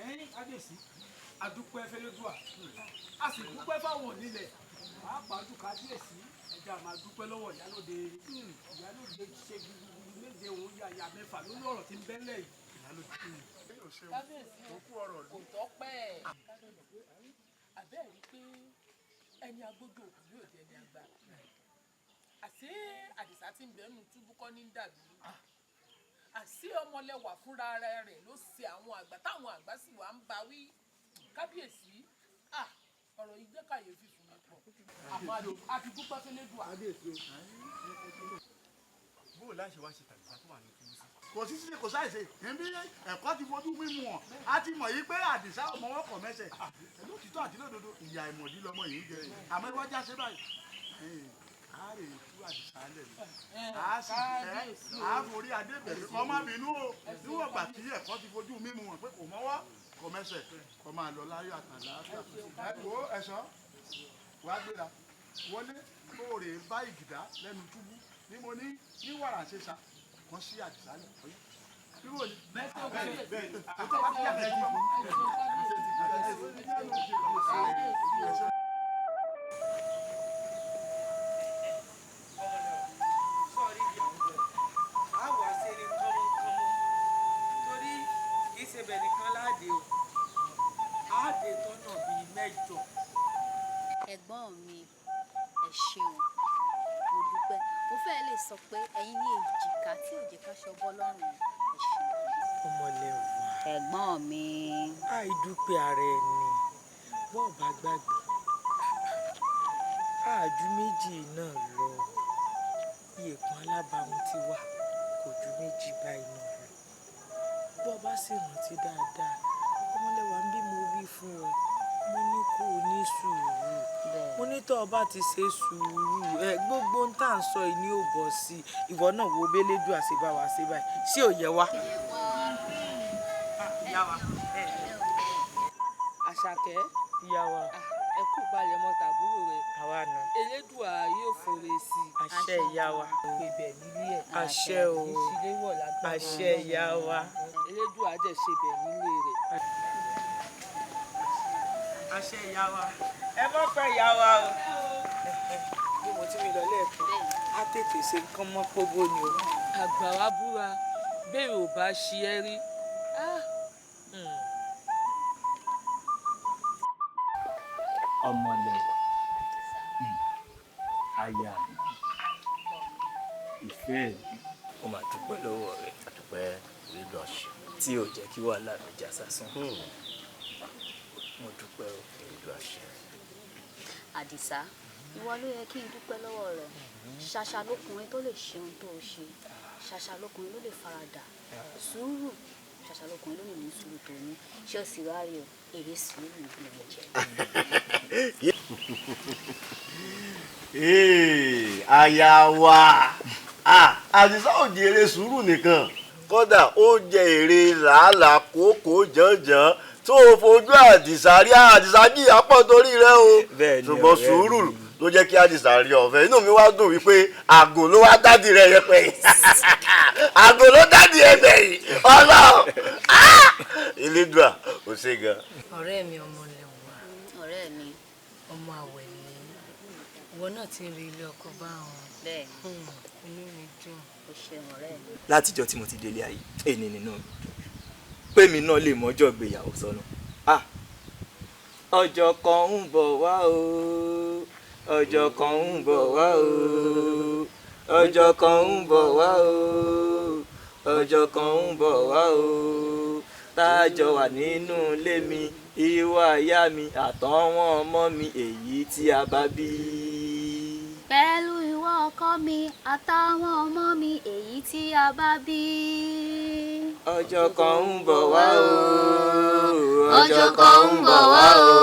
Ẹ̀yin kábíyèsí, adúpẹ́ fẹ́lẹ́dùà, a sì dúpẹ́ fáwọn onílẹ̀, pàápàá jù kábíyèsí, ẹja máa dúpẹ́ lọ́wọ́ ìyálóde. Ìyálóde ṣe gudugudu méje òun yàyà mẹ́fà lórí ọ̀rọ̀ tí ń bẹ́lẹ̀ yìí. Kábíyèsí o, kò tọ́pẹ́. Àbẹ́ẹ̀ rí pé ẹni agbójú òkú yóò di ẹni àgbà. Àṣé Àdìsá tí ń bẹ́nu túbú kọ́ ní dàbí. Àṣé ọmọlẹ́wà fúnra ara rẹ̀ ló ṣe àwọn àgbà táwọn àgbà sì wà ń bá wí. Kábíyèsí, ọ̀rọ̀ yìí jẹ́ kàyéfì fún mi pọ̀. Àmọ́ a ti dúpẹ́ fẹ́lẹ́dùà. Bó o láṣẹ wá ṣe tàbí tó wà ní túbú sí. Kò sí ṣíṣe kò sáìṣe, níbi ẹ̀kọ́ ti fojú mímu hàn, a ti mọ̀ yí pé Àdìsá ọmọ wọn kọ̀ mẹ́sẹ̀. Lótìtọ́ àti lódodo, ìyá ìmọ̀dí lọmọ yìí ń jẹ. Àmọ́ ẹ wájà ṣe báyìí. A rè tú Àdìsá lẹ̀ ní. A sì fẹ́, a forí adé bẹ̀rẹ̀ kọ́ má bínú o. Níwọ̀n gbà tí ẹ̀kọ́ ti fojú mímu hàn pé kò mọ́wọ́ kò mẹ́sẹ̀, kò máa lọ láyọ̀ àtàlàáfíà. Ẹ wo ẹ̀ṣọ́, wàá gbéra, wọlé kó o rè bá ìgìdá lẹ́nu túbú. Ní mo ní ní wàrà ṣe sa kan sí Àdìsá lẹ ọyọ bí wò ni. Bẹ́ẹ̀ bẹ́ẹ̀ o tó bá ti yàtọ̀ sí ọmọ. Sọ́ọ̀rí bí àwọn ọ̀dọ́ a wà ṣeré kánmọ́kánmọ́ torí kì í ṣe bẹ̀ nìkan láàdé o, àádé tọ́nà bíi mẹ́jọ. Ẹ̀gbọ́n mi, ẹ ṣeun, mo dúpẹ́. Mo fẹ́ lè sọ pé ẹ̀yin ní èjìká tí ò jẹ́ ká ṣọbọ́ lọ́rùn. Ẹ ṣeun. Ọmọlẹ́wà. Ẹ̀gbọ́n mi. Àìdúpẹ́ ara ẹni bọ́ọ̀ bá gbàgbé àájú méjì náà lọ, iyẹ̀kùn alábàáhùn ti wà kò ju méjì báyìí náà lọ. Bọ́ọ̀ bá sì rántí dáadáa, ọmọlẹ́wà ń bí mo wí fún ọ, mo ní kó o ní sùúrù, mo ní tó o bá ti ṣe sùúrù ẹ gbogbo ń tà ń sọ yìí ní ò bọ̀ sí i. Ìwọ náà wo bélédù àṣebáwa ṣe báyìí sí ò yẹ wá. Ìyá wa. Àṣàkẹ́. Ìyá wa. Ẹ kú palẹ̀mọ́ tàbúrò rẹ̀. Àwa nù. Elédùà yóò fòrè sí i. Àṣẹ ìyá wa. Pè bẹ̀ nílé ẹ̀. Àṣẹ o. Ìṣíléwọ̀ lágbára. Àṣẹ ìyá wa. Elédùà jẹ́ ṣe bẹ̀ nílé rẹ̀. Àṣẹ ìyá wa. Ẹ mọ̀ pẹ́ ìyá wa o. Bí mo ti mi lọ lẹ́ẹ̀kan, á tètè ṣe nǹkan mọ́ kóbó ni o. Àgbà wa búra, bẹ́ẹ̀ ò bá ṣe ẹ́ rí. Ọmọlẹ́wà, aya mi, ìfẹ́ mi, mo máa dúpẹ́ lọ́wọ́ rẹ. Àdúpẹ́ Elédùà ṣe. Tí ò jẹ́ kí wàhálà mi já sásán. Mo dúpẹ́ o. Elédùà ṣe. Àdìsá, ìwọ ló yẹ kí n dúpẹ́ lọ́wọ́ rẹ. Ṣàṣà lókùnrin tó lè ṣe ohun tó o ṣe, ṣàṣà lókùnrin ló lè faradà sùúrù, ṣàṣà lókùnrin ló lè ní sùúrù tó ní. Ṣé o sì wá rí o, èrè sùúrù ló ń jẹ. Aya wa, Àdìsá ò jẹ èrè sùúrù nìkan, kódà ó jẹ èrè làálàá kókó jànjàn tó o fojú Àdìsá rí. Àdìsá jìyà pọ̀ torí rẹ o, ṣùgbọ́n sùúrù ló jẹ́ kí Àdìsá rí ọ̀fẹ́. Inú mi wá dùn wípé àgò ló wá dádì rẹ yẹpẹ yìí, àgò ló dádì ẹgbẹ́ yìí Ọlọ́run Elédùà ò ṣe gan. Ọ̀rẹ́ mi ọmọlẹ́wà. Ọ̀rẹ́ mi. Ọmọ àwẹ̀ ni ìwọ náà ti ń rí ilé ọkọ báwọn. Bẹ́ẹ̀ inú mi dùn. O ṣeun ọ̀rẹ́ mi. Látijọ́ tí mo ti délé ayé, èyí nínú mi dùn pé mi náà lè mọ́jọ́ ìgbéyàwó sọ́nà. Ọjọ́ kan ń bọ̀ wá o, ọjọ́ kan ń bọ̀ wá o, ọjọ́ kan ń bọ̀ wá o, ọjọ́ kan ń bọ̀ wá o, tájọ wà nínú ilé mi, ìwọ àyà mi àtàwọn ọmọ mi èyí tí a bá bí. Pẹ̀lú ìwọ ọkọ mi àtàwọn ọmọ mi èyí tí a bá bí. Ọjọ́ kan ń bọ̀ wá o, ọjọ́ kan ń bọ̀ wá o,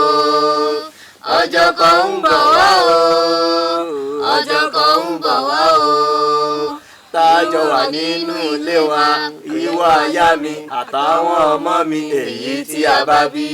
ọjọ́ kan ń bọ̀ wá o, ọjọ́ kan ń bọ̀ wá o, tájọ jọ wà nínú ilé wa, ìwọ aya mi àtàwọn ọmọ mi èyí tí a bá bí.